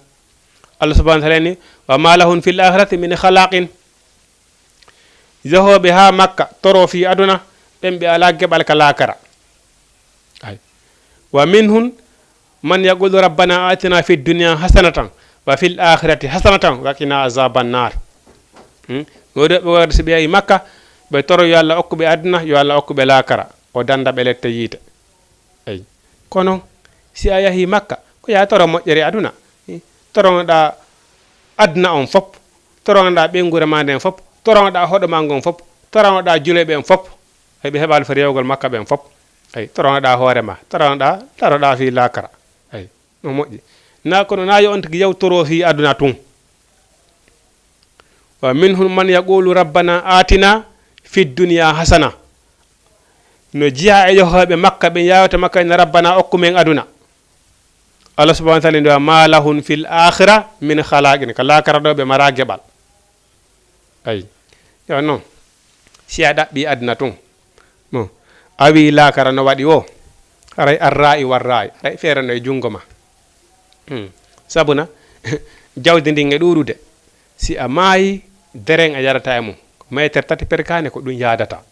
Allah subhanahu wa ta'ala ni, "Wa ma lahum fil akhirati min khalaqin." Yahooɓe haa Makka, toro fii aduna, ɓen ɓe alaa geɓal ka laakara. Ay. "Wa minhum man yaqulu rabbana atina fid dunya hasanatan wa fil akhirati hasanatan wa qina azaban nar." Hmm? Woodi ɓe warde si ɓe yahi Makka, ɓe toro yo Allah okku ɓe aduna, yo Allah okku ɓe laakara, o danda ɓe lette yiite. Eyi. Kono si a yahii Makka, ko yaa toro moƴƴere aduna. Eh, toronoɗaa aduna on fop, toronoɗaa ɓeynguure maa nden fop, toronoɗaa hoɗo maa ngon fop, toronoɗaa juleyɓe ɓen fop. Eyi, ɓe heɓaali foti yawgol Makka ɓen fop. Eyi, toronoɗaa hoore maa, toronoɗaa, taroɗaa fii laakara. Eyi, no moƴƴi. Na kono na yo on tigi yaw toro fii aduna tun. Wa minhum man yaqulu rabbana atina fi dunya hasana. No jeyaa e yahooɓe Makka, ɓe yaawata Makka, ina rabbana okku men aduna. Allah subhanahu wa ta'ala ndi wa ma lahum fil akhira min khalaqin. Ka laakara ɗo ɓe mara geɓal. Ay. Yo non. Si a ɗaɓɓi aduna tun. Mo. A wi laakara no waɗi wo. Haray arra'i warra'i. Haray feere no e jungo ma. Hmm. Sabuna, jawdi ndin e ɗuuɗude. Si a maayi, deren a yarata e mum. Meeter tati perkaane ko ɗum yaadata.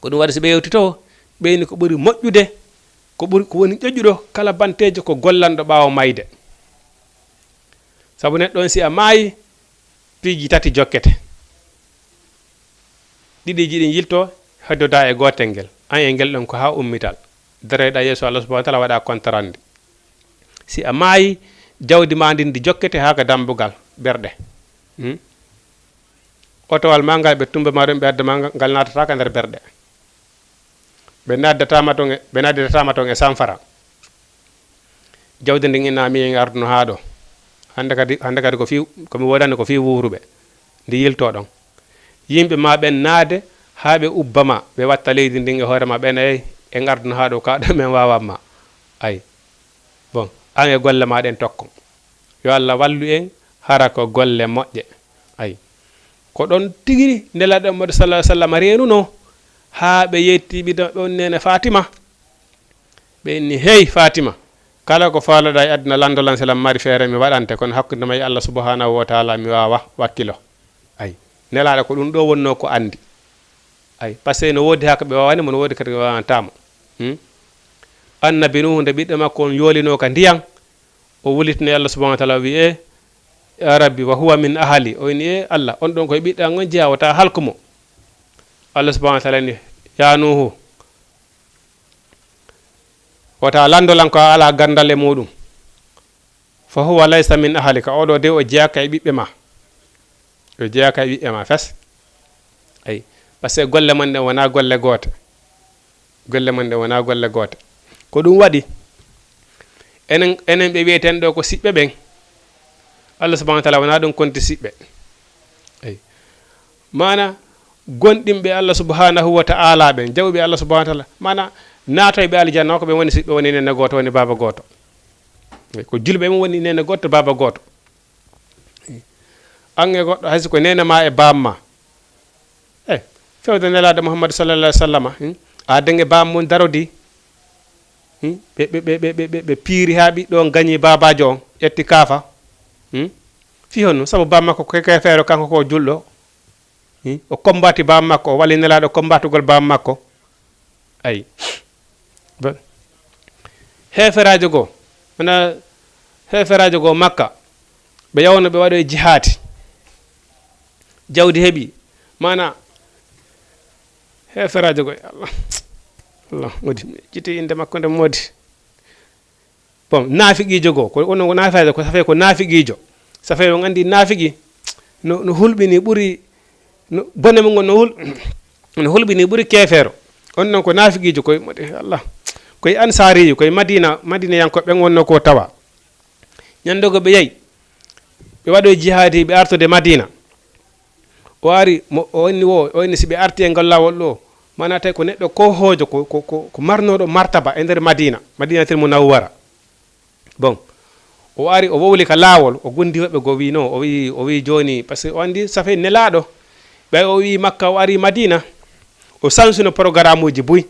Ko ɗum waɗi si ɓe yewtito, ɓeyni ko ɓuri moƴƴude, ko ɓuri, ko woni ƴoƴuɗo kala banteejo ko gollanɗo ɓaawo mayde. Sabu neɗɗo on si a maayi, piiji tati jokkete. Ɗiɗiiji ɗin yilto, heddoda e gootel ngel. An e ngel ɗon ko haa ummital. Daroyɗa yeeso Allah subhanahu wa ta'ala waɗa kontarande. Si a maayi, jawdi ma ndin ndi jokkete haa ka dambugal ɓerɗe. Hmm? Otowal ma ngal ɓe tumba ma ɗon ɓe adda ma ngal, ngal naatata ka nder berɗe. Ɓe naddata ma ton e, ɓe naddata ma ton e sanfara. Jawdi ndin ina mi en arduno haa ɗo. Hannde kadi, hannde kadi ko fii, ko mi woodani ko fii wuuruɓe. Ndi yilto ɗon. Yimɓe ma ɓen naade haa ɓe ubba ma, ɓe watta leydi ndin e hoore ma, ɓen ay en arduno haa ɗo ka ɗo men waawan ma. Ay. Bon, an e golle ma ɗen tokkon. Yo Allah wallu en, hara ko golle moƴƴe. Ay. Ko ɗon tigi Nelaaɗo Muhammadu sallallahu alaihi wasallam reenuno haa ɓe yetti ɓiɗɗo ɓe on neene Fatima. Ɓe inni, "Hey Fatima, kala ko faalaɗa e aduna lanndo lan, si lan mari feere mi waɗante, kono hakkunde ma e Allah subhanahu wa ta'ala mi waawa wakkilo." Ay. Nelaaɗo ko ɗum ɗo wonno ko andi. Ay. Parce que no woodi haa ko ɓe waawani mo, no woodi kadi ɓe waawanta mo. Hmm? Annabi Nuhu nde ɓiɗɗo makko on yoolinoo ka ndiyan, o wulitini Allah subhanahu wa ta'ala, o wi'i, "E, ya Rabbi, wa huwa min ahli." O inni, "E Allah, on ɗon koye ɓiɗɗo an on jeyaa, wota halku mo." Allah subhanahu wa ta'ala inni, "Ya Nuhu, wota lanndo lan ko a alaa gandal e muɗum. Fa huwa laysa min ahlika, oɗo de o jeyaaka e ɓiɓɓe ma." O jeyaaka e ɓiɓɓe ma fes. Ay, parce que golle mon ɗen wona golle goote. Golle mon ɗen wona golle goote. Ko ɗum waɗi, enen, enen ɓe wiyeten ɗo ko siɓɓe ɓen, Allah subhanahu wa ta'ala wona ɗum konti siɓɓe. Ay. Maana, gonɗinɓe Allah subhanahu wa ta'ala ɓen, jawɓe Allah subhanahu wa ta'ala, mana naatoyɓe aljanna o, ko ɓe woni si ɓe woni nene gooto, woni baaba gooto. Ko julɓe ɓen woni nene gooto, baaba gooto. An e goɗɗo, hay si ko nene ma e baam ma. E, fewde Nelaaɗo Muhammadu sallallahu alaihi wa sallama, hmm? A denge baam mun darodi. Hmm? Ɓe, ɓe, ɓe, ɓe, ɓe, ɓe piiri haa ɓiɗɗo on gañi baabaajo on, ƴetti kaafa. Hmm? Fii honno? Sabu baam makko ko keefeero, kanko ko julɗo. Hmm? O kombati baam makko, o wali Nelaaɗo kombatugol baam makko. Ayi. Ba-, heeferaajo goo, wona heeferaajo goo Makka, ɓe yawno ɓe waɗoyi jihaadi. Jawdi heɓi, mana heeferaajo goo, Allah, Allah, moodi, jiti innde makko nde moodi. Bon, naafiqiijo goo, ko, on non ko naafiqiijo, ko safee ko naafiqiijo. Safee on anndi naafiki no, no hulɓini ɓuri, no, bone mun ngon no hul-, no hulɓini ɓuri keefeero. On non ko naafiqiijo, koye, Allah, koye Ansaariijo, koye Madina, Madinayankooɓe ɓen wonno ko tawa. Ñande goo ɓe yahi, ɓe waɗoyi jihaadi, ɓe artude Madina. O ari, mo, o inni wo, o inni si ɓe arti e ngal laawol ɗoo, mana tawi ko neɗɗo koohoojo, ko, ko, ko, ko marnooɗo martaba e nder Madina, Madinatul Munawwara. Bon, o ari, o wowli ka laawol, o gondi woɓɓe goo, wi no, o wi, o wi jooni, parce que o anndi safee Nelaaɗo, ɓay o wi Makka, o ari Madina, o sansuno programuuji buy.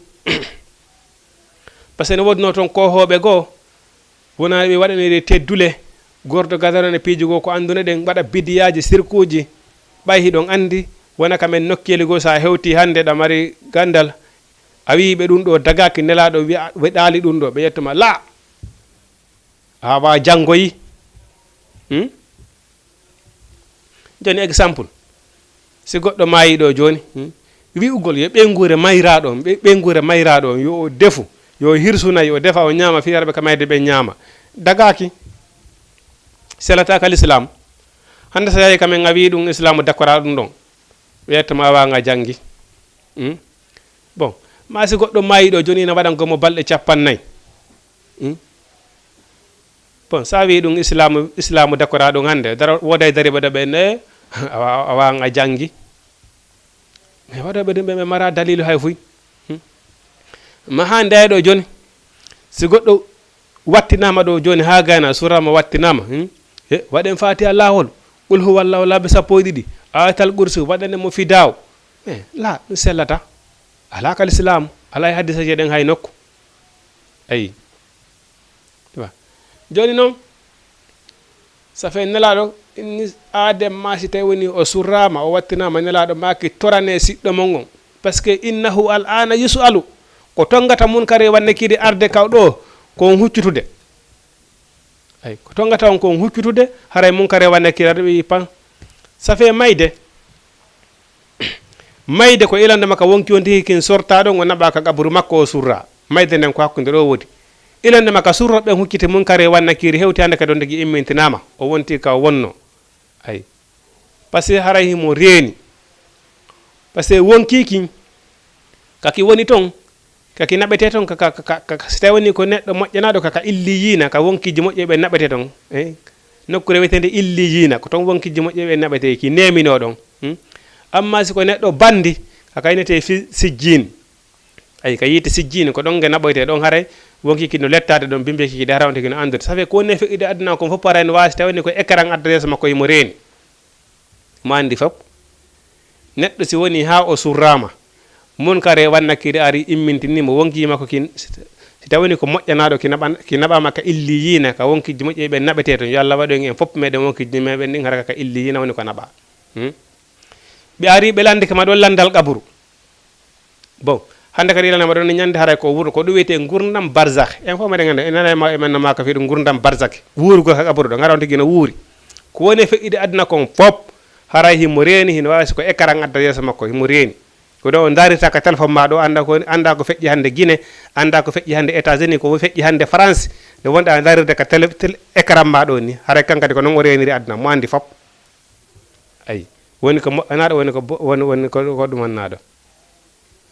Parce que no woodunoo toon koohooɓe goo, wona ɓe waɗaniri teddule, gordo gadano e piiji goo ko annduno ɗen, waɗa bidiyaaji, sirkuuji. Ɓay hiɗon anndi, wona ka men nokkeeli goo, so a hewti hannde ɗa mari ganndal, a wi'i ɓe ɗum ɗoo dagaaki, Nelaaɗo wi'a, weɗaali ɗum ɗoo, ɓe ƴettuma, laa, a waawaa janngoyi. Hmm? Jooni exemple, si goɗɗo maayii ɗoo jooni, hmm, wi'ugol yo ɓeynguure mayraaɗo on, ɓe-, ɓeynguure mayraaɗo on, yo o defu, yo o hirsu nayi, o defa, o ñaama, fii hara ɓe ka mayde ɓen ñaama. Dagaaki. Selataaka lislaam. Hannde so yahii ka men a wi'i ɗum islaamu dakkoraa ɗum ɗon. Ɓe ƴetta ma a waawaa janngi. Hmm? Bon, maa si goɗɗo maayii ɗoo jooni ina waɗan ko mo balɗe cappannayi. Hmm? Bon, so a wi'i ɗum islaamu, islaamu dakkoraa ɗum hannde, dara, wooday dariiɓe ɗo ɓen, e, a wa-, a waawaa janngi. E, waɗooɓe ɗum ɓe, ɓe maraa daliilu hay fuy. Hmm? Ma hannde ay ɗoo jooni, si goɗɗo wattinaama ɗoo jooni haa gayna, suraama wattinaama, hmm? E, waɗen Faatiha laawol, Qul huwallahu laabi sappo e ɗiɗi, Ayatal Kursi, waɗane mo fidaaw. E, laa, ɗum sellataa. Alaa ka lislaamu, alaa e hadiseeje ɗen hay nokku. Ayi. Wa. Jooni non, safee Nelaaɗo, inni aadee ma si tawi woni o surraama, o wattinaama, Nelaaɗo maaki torane siɗɗo mon on. Parce que innahu al'aana yus'alu. Ko tongata Munkari wa Nakiiri arde ka ɗoo, ko on huccutude. Ay, ko tongata on ko on huccutude, haray Munkari wa Nakiiri arde ɓe wi'i pan. Safee mayde. Mayde ko ilande makka wonki on tigi kin sortaa ɗon, o naɓaa ka qaburu makko, o surraa. Mayde nden ko hakkunde ɗoo woodi. Ilande makka surro ɓen hucciti Munkari wa Nakiiri hewti hannde kadi on tigi immintinaama. O wonti ka o wonno. Ay. Parce que haray himo reeni. Parce que wonki kin, ka ki woni ton, ka ki naɓetee ton, ka, ka, ka, ka, ka, si tawi woni ko neɗɗo moƴƴanaaɗo, ka, ka illiyiina, ka wonkiiji moƴƴuɓe ɓen naɓetee ton. Eh? Nokkuure wiyeteende illiyiina, ko ton wonkiiji moƴƴuɓe ɓen naɓetee, ki neeminoo ɗon. Hmm? Amma si ko neɗɗo banndi, ka ka innetee fi sijjiin. Ay, ka yiite sijjiin, ko ɗon nge naɓoytee ɗon haray, wonki ki no lettaade ɗon, bimbi ki de haray on tigi no anndude. Ça fait ko woni e feƴƴude aduna kon fof haray no waasi tawi ni ko écran adda yeeso makko himo reeni. Mo anndi fof. Neɗɗo si woni haa o surraama, Munkari wa Nakiiri ari immintini mo wonki makko kin, si, si tawi ni ko moƴƴanaaɗo, ki naɓan-, ki naɓaama ka illiyiina, ka wonkiiji moƴƴuɓe ɓen naɓetee ton. Yo Allah waɗu en, en fof meɗen wonkiiji meɗen ɗin hara ka illiyiina woni ko naɓaa. Hmm? Ɓe ari ɓe lanndike ma ɗon lanndal qaburu. Bon, hannde kadi ilanama ɗon ñande haray ko wuro, ko ɗum wiyetee ngurndan barzakh. En fof meɗen anndi, en nanay ma, en nanay ma ka fii ɗum ngurndan barzakh. Wuurugol ka qaburu ɗo, ngara on tigi no wuuri. Ko woni e feƴƴude aduna kon fof, haray himo reeni, hino waawi si ko écran adda yeeso makko, himo reeni. Ko ɗo o ndaarirta ka téléphone ma ɗo, annda ko, annda ko feƴƴi hannde Guinée, annda ko feƴƴi hannde États-Unis, ko feƴƴi hannde France. Nde wonɗa ndaarirde ka télé, télé, écran ma ɗo ni, haray kan kadi ko non o reeniri aduna, mo anndi fof. Ayi. Woni ko moƴƴanaaɗo, woni ko bo-, woni, woni ko, ko ɗumannaaɗo.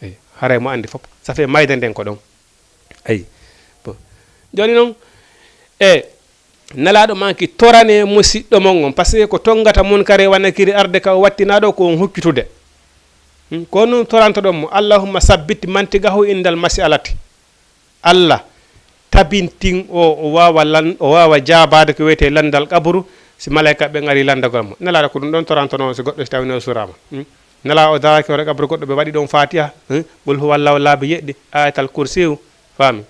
Ayi. Haray mo anndi fof. Ça fait mayde nden ko ɗon. Ayi. Bon. Jooni non, e, Nelaaɗo maaki torane musiɗɗo mon on, parce que ko tongata Munkari wa Nakiiri arde ka o wattinaaɗo ko on huccitude. Hmm, ko noon torantoɗon mo, "Allahumma sabbit mantiqahu indal mas'alati." Allah tabintin o, o waawa lan-, o waawa jaabaade ko wiyetee lanndal qabru, si malaykaaɓe ɓen ari lanndagol mo. Nelaaɗo ko ɗum ɗon torantonoo on si goɗɗo si tawii no suraama. Hmm? Nelaaɗo o daraaki hoore qabru goɗɗo ɓe waɗi ɗon Faatiha, hmm? Qul huwallahu laabi jeɗɗi, Ayatal Kursiyu, faami.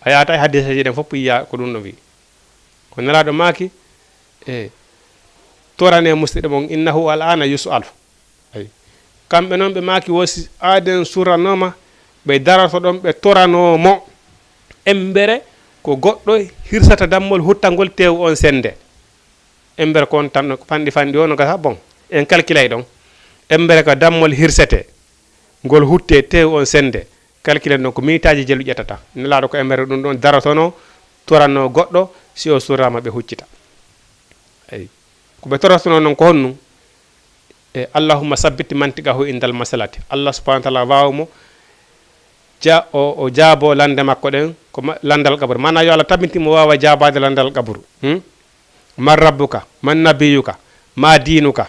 A yaata e hadiiseeji ɗen fof yiya ko ɗum ɗo wi'i. Ko Nelaaɗo maaki, e, "Torane musidɗo mon, innahu al'ana yus'alu." Ay. Kamɓe noon ɓe maaki wo si aaden surranooma, ɓe daroto ɗon, ɓe toranoo mo. Embere ko goɗɗo hirsata dammol huttangol teewu on sennde. Embere ko on tan no fanɗi fanɗi o no gasa, bon, en calculay ɗon. Embere ko dammol hirsetee, ngol huttee teewu on sennde. Calculen ɗon ko minitaaji jelu ƴettata. Nelaaɗo ko embere ɗum ɗon darotonoo, toranoo goɗɗo, si o surraama ɓe huccita. Ay. Ko ɓe torotonoo noon ko honɗum? E, "Allahumma sabbit mantiqahu indal masalati." Allah subhanahu wa taala waawa mo ja-, o, o jaabo lannde makko ɗen, ko ma-, lanndal qabru. Maanaa yo Allah tabintin mo waawa jaabaade lanndal qabru. Hmm? "Man rabbuka, man nabiyuka, ma diinuka."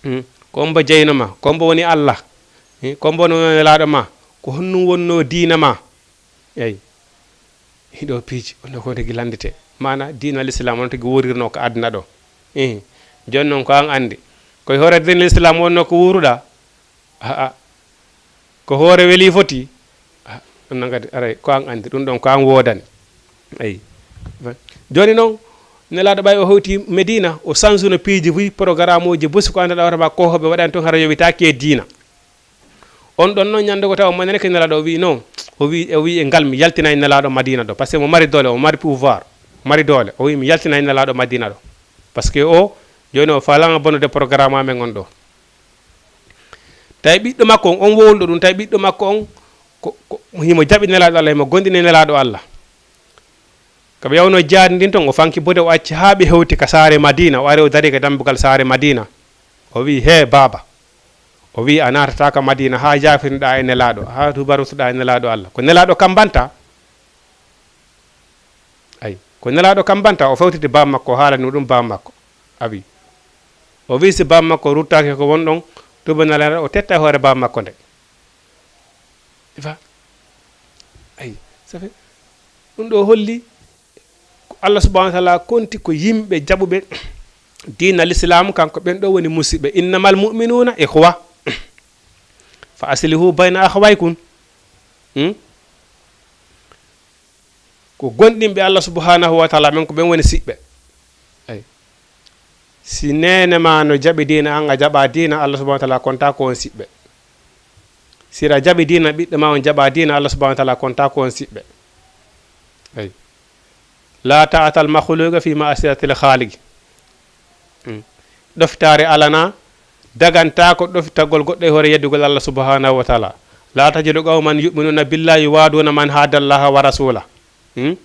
Hmm? Ko hombo jeyno ma, ko hombo woni Allah? Hmm? Ko hombo woni nelaaɗo ma? Ko honɗum wonnoo diina ma? Eyi. Hiɗo piiji, wonno ko tigi lanndete. Maana diina l'islam on tigi wuurirno ko aduna ɗo. Ehe. Jooni noon ko an anndi. Ko e hoore diina l'islam wonno ko wuuruɗa? Aa. Ko hoore weli foti? Ah, ɗum noon kadi, aray, ko an anndi. Ɗum ɗon ko an woodani. Eyi. Jooni noon, nelaaɗo ɓay o hewti Medina, o sansuno piiji buy, programme uji busi ko annduɗa wata ma ko hoɓe waɗani toon hara yowitaaki e diina. On ɗon noon ñande go tawa manene ke nelaaɗo o wi'i non, o wi'i, o wi'i e ngal mi yaltinay nelaaɗo Madina ɗo, parce que mo mari doole, o mari pouvoir, mari doole. O wi'i mi yaltinay nelaaɗo Madina ɗo. Parce que o, jooni o faalama bonnude programme amen on ɗo. Tawi ɓiɗɗo makko on, on wowluɗo ɗum, tawi ɓiɗɗo makko on ko, ko, himo jaɓi nelaaɗo Allah, himo gondini nelaaɗo Allah. Ka ɓe yawnoo jihaadi ndin ton, o fanki bode, o acci haa ɓe hewti ka saare Madina. O ari, o dari ka dambugal saare Madina. O wi'i, "Hee, baaba." O wi'i, "A naatataa ka Madina haa jaafirnoɗaa e nelaaɗo, haa tuubarutoɗaa e nelaaɗo Allah." Ko nelaaɗo kambanta. Ay, ko nelaaɗo kambanta, o fewtiti baaba makko, o haalani ɗum baaba makko. A wi. O wi'i si baaba makko ruttaaki ko won ɗon, tuuba nelaaɗo, o tetta hoore baaba makko nde. Ifa. Ay, ça fait, ɗum ɗo holli ko Allah subhanahu wa taala konti ko yimɓe jaɓuɓe diina l'islam, kanko ɓen ɗo woni musidɓe. "Innamal mu'minuna ikhwa. Fa aslihu bayna akhawaykum." Hmm? Ko gomɗinɓe Allah subhanahu wa taala ɓen, ko ɓen woni siɓɓe. Ay. Si neene ma no jaɓi diina, an a jaɓa diina, Allah subhanahu wa taala konta ko on siɓɓe. Si a jaɓi diina, ɓiɗɗo ma on jaɓa diina, Allah subhanahu wa taala konta ko on siɓɓe. Ay. La ta'ata al makhluqa fi ma'siyatil khaliq. Hmm. Ɗoftaare alana, dagantaako ɗoftagol goɗɗo e hoore yeddugol Allah subhanahu wa taala. La tajidu qawman yu'minuna billahi yuwaduna man hadallaha wa rasula. Hmm?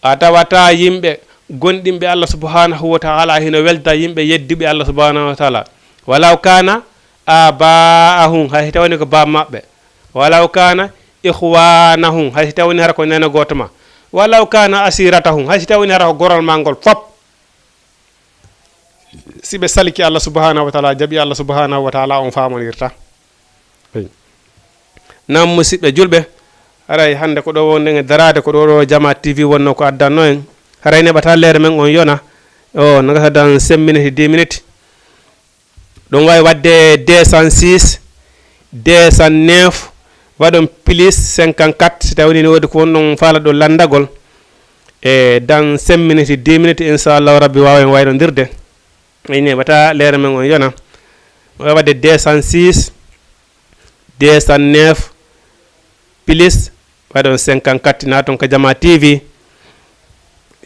A tawata yimɓe gonɗinɓe Allah subhanahu wa taala hino welda yimɓe yedduɓe Allah subhanahu wa taala. Walaw kana aba'ahum, hay si tawni ko baaba maɓɓe. Walaw kana ikhwanahum, hay si tawni hara ko neene gooto ma. Walaw kana asiratahum, hay si tawni hara ko gorol ma ngol fop. Si ɓe salki Allah subhanahu wa taala, jaɓi Allah subhanahu wa taala, on faamondirta. Eyi. Naam, musidɓe julɓe, haray hannde ko ɗo wonɗen e daraade, ko ɗo ɗo Jama T V wonno ko addanno en. Haray neɓata leere men on yona. O, no gasa dans cinq minutes, dix minutes. Ɗum wawi waɗde deux cent six, deux cent neuf, waɗon plus cinquante-quatre, si tawni ne woodi ko wonɗon faala ɗo lanndagol. E dans cinq minutes, dix minutes, inchallahu rabbi, wawen wayrondirde. Ine wata leere men on yona. Wawi waɗde deux cent six, deux cent neuf, plus, waɗon cinquante-quatre, naton ka Jama T V.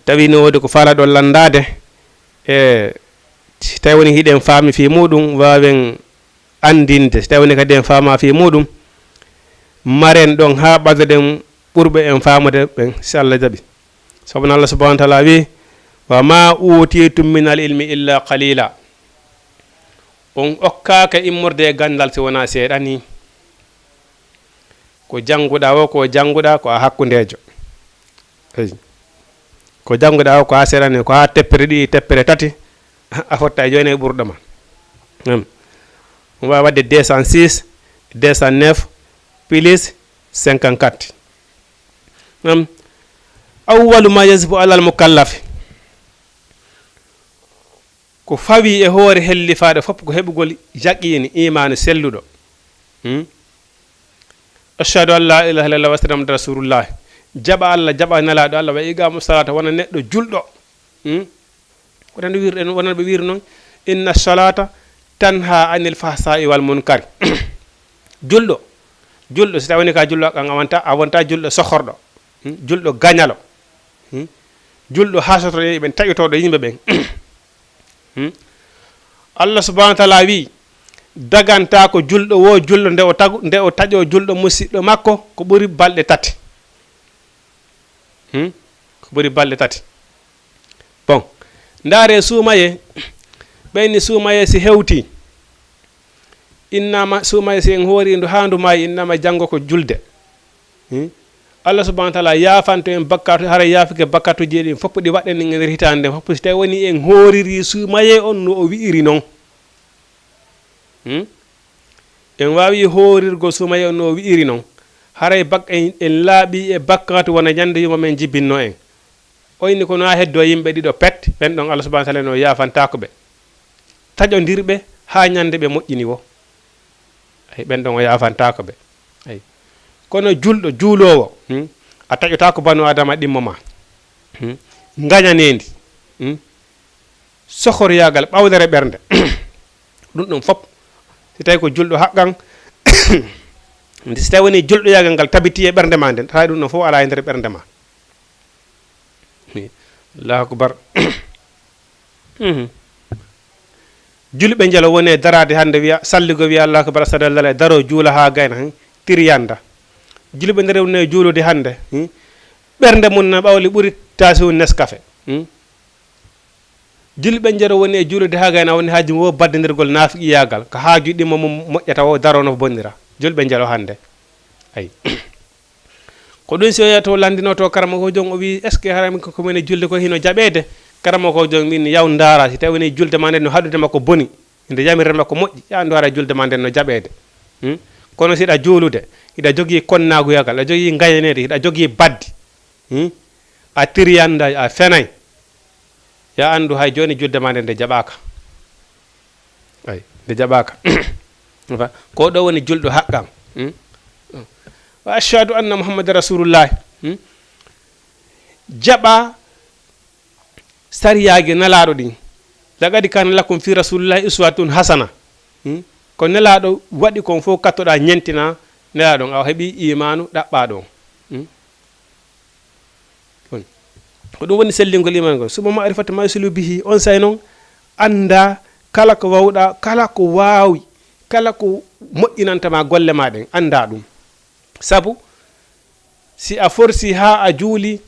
Tawi ne woodi ko faala ɗon lanndaade. E si tawi woni hiɗen faami fii muɗum, waawen anndinde. Si tawi woni kadi en faama fii muɗum, maren ɗon haa ɓadoɗen ɓurɓe en faamude ɓen, si Allah jaɓi. Sabu no Allah subhanahu wa taala wi, "Wa ma utitum min al ilmi illa qalila." On okkaaka immorde e ganndal si wonaa seeɗa ni. Ko jannguɗaa o, ko jannguɗaa, ko a hakkundeejo. Eyi. Ko jannguɗaa o, ko haa seeɗa ni, ko haa teppere ɗiɗi, teppere tati, a fotta e jooni e ɓurɗo ma. Em. Omo waawi waɗde deux cent six, deux cent neuf, plus cinquante-quatre. Nam, awwalu ma yajibu alal mukallafi, ko fawi e hoore hellifaaɗo fof ko heɓugol yaqiini, iimaanu selluɗo. Hmm? Ashhadu an la ilaha illallah wa ashhadu anna Muhammadan rasulullah. Jaɓa Allah, jaɓa Nelaaɗo Allah, wa iqaamu salaata, wona neɗɗo julɗo. Hmm? Wonande wirɗen, wonande ɓe wiri noon, inna salata tanha anil fahsai wal munkari. Julɗo, julɗo, si tawi woni ka julɗo haqqan, a wonta, a wonta julɗo sohorɗo. Hmm? Julɗo gañalo. Hmm? Julɗo hasotoɗo e ɓen taƴotoɗo yimɓe ɓen. Hmm? Allah subhanahu wa taala wi, daganta ko julɗo wo julɗo nde o tagu, nde o taƴo julɗo musiɗɗo makko ko ɓuri balɗe tati. Hmm? Ko ɓuri balɗe tati. Bon, ndaare suumaye, ɓeyni suumaye si hewti, innama suumaye si en hoori ndu haa ndu maayi, innama janngo ko julde. Hmm? Allah subhanahu wa taala yaafanto en bakkatu, hara yaafike bakkatuji ɗin fof ɗi waɗɗen e nder hitaande nden fof, si tawi woni en hooriri suumaye on no o wi'iri non. Hmm? En waawi hoorirgol suumaye on no o wi'iri non. Haray bak-, en, en laaɓi e bakkatu wona ñande yuma men jibbinno en. Oyni ko no a heddo yimɓe ɗiɗo pet, ɓen ɗon Allah subhanahu wa taala no yaafantaako ɓe. Taƴondirɓe haa ñande ɓe moƴƴini wo. Ay, ɓen ɗon o yaafantaako ɓe. Ay. Kono julɗo, juuloowo, hmm, a taƴotaako banu Adama ɗimmo ma. Hmm. Ngañaneendi. Hmm. Sohoroyaagal ɓawlere ɓernde. Ɗum ɗum fof, si tawi ko julɗo haqqan, nde si tawi woni julɗoyaagal ngal tabiti e ɓernde ma nden, tawi ɗum ɗum fof alaa e nder ɓernde ma. Allahu akbar. Mhm. Julɓe njelo woni e daraade hannde wiya, salligo wiya, Allahu akbar, asadu an la ilaha, daro juula haa gayna, hmm, tiriyanda. Julɓe nder woni e juulude hannde, hmm, ɓernde mum na ɓawli ɓuri taasiwun Nescafe. Hmm. Julɓe njero woni e juulude haa gayna woni haaju wo baddindirgol naafiqiyaagal, ka haaju ɗimmo mum moƴƴata wo darono bonnira. Julɓe njero hannde. Ay. Ko ɗum si o yiyata o lanndinoto karamoko jon o wi, est-ce que haray ko, ko woni julde ko hino jaɓeede? Karamoko jon wini, yaw ndaara, si tawi woni julde ma nden no haɗude makko boni, nde yamirde makko moƴƴi, ya ndaara julde ma nden no jaɓeede. Hmm? Kono si hiɗa juulude, hiɗa jogii konnaaguyagal, hiɗa jogii ngayaneede, hiɗa jogii baddi, hmm? A tiriyanda, a fenay. Ya anndu hay jooni julde ma nde, nde jaɓaaka. Ay, nde jaɓaaka. Fa-, ko ɗo woni julɗo haqqan. Hmm? Wa ashhadu anna Muhammadan rasulullah. Hmm? Jaɓa sariyaaji Nelaaɗo ɗin. Laqad kana lakum fi rasulillahi uswatun hasana. Hmm? Ko Nelaaɗo waɗi kon fof kattoɗaa ñentina Nelaaɗo on, a heɓi imaanu ɗaɓɓaaɗo on. Hmm? Ko ɗum woni sellingol iman ngol. Suma ma'rifatu ma yusilu bihi, on say noon annda kala ko wawɗa, kala ko waawi, kala ko moƴƴinanta ma golle ma ɗen, annda ɗum. Sabu si a forsi haa a juuli,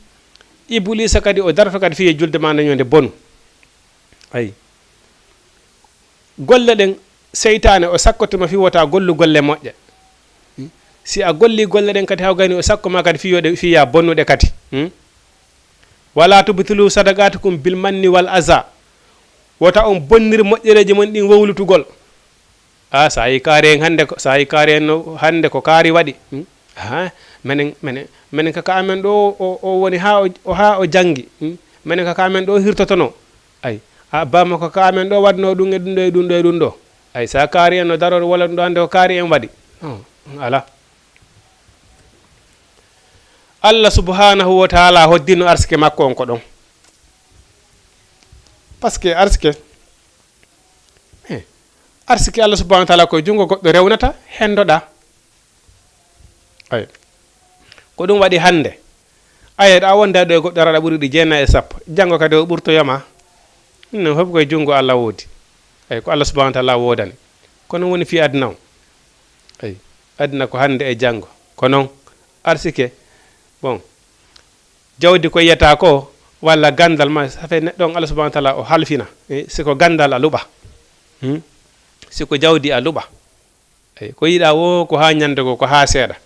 Ibuliisa kadi o daroto kadi fii e julde ma nden yo nde bonu. Ayi. Golle ɗen, seytaane o sakkoto ma fii wota gollu golle moƴƴe. Hmm? Si a golli golle ɗen kadi, haw gayni o sakko ma kadi fii yo ɗe, fii ya bonnuɗe kadi. Hmm? Wala tubtilu sadaqatikum bil manni wal aza. Wota on bonnir moƴƴereeji mon ɗin wowlutugol. A, sa yi kaari en hannde ko, sa yi kaari en no, hannde ko kaari waɗi. Hmm? Ha, menen, menen, menen kaka amen ɗo, o, o woni ha o, o, ha o janngi. Hmm? Menen kaka amen ɗo hirtotono. Ay, a, bamma ko ka amen ɗo waɗno ɗum e ɗum ɗo e ɗum ɗo e ɗum ɗo. Ay, sa kaari en no daror wala ɗum ɗo hannde ko kaari en waɗi. Oh, ala. Allah subhanahu wa ta'ala hoddino arsike makko on ko ɗon. Parce que arsike, eh, arsike Allah subhanahu wa ta'ala ko junngo goɗɗo rewnata, hendoɗa. Ay. Ko ɗum waɗi hannde. Ay, ɗa wonda ɗo e goɗɗo raɗa ɓuri ɗi jeenayi e sappo. Janngo kadi o ɓurtoyoma. Ɗum non fof koye junngo Allah woodi. Ay, ko Allah subhanahu wa ta'ala woodani. Ko non woni fii aduna on. Ay, aduna ko hannde e janngo. Ko non, arsike, bon, jawdi ko yiyata ko, walla ganndal ma, ça fait neɗɗo on Allah subhanahu wa ta'ala o halfina. Eh, si ko ganndal a luɓa. Hmm? Si ko jawdi a luɓa. Ay, ko yiɗa wo ko haa ñande goo, ko haa seeɗa.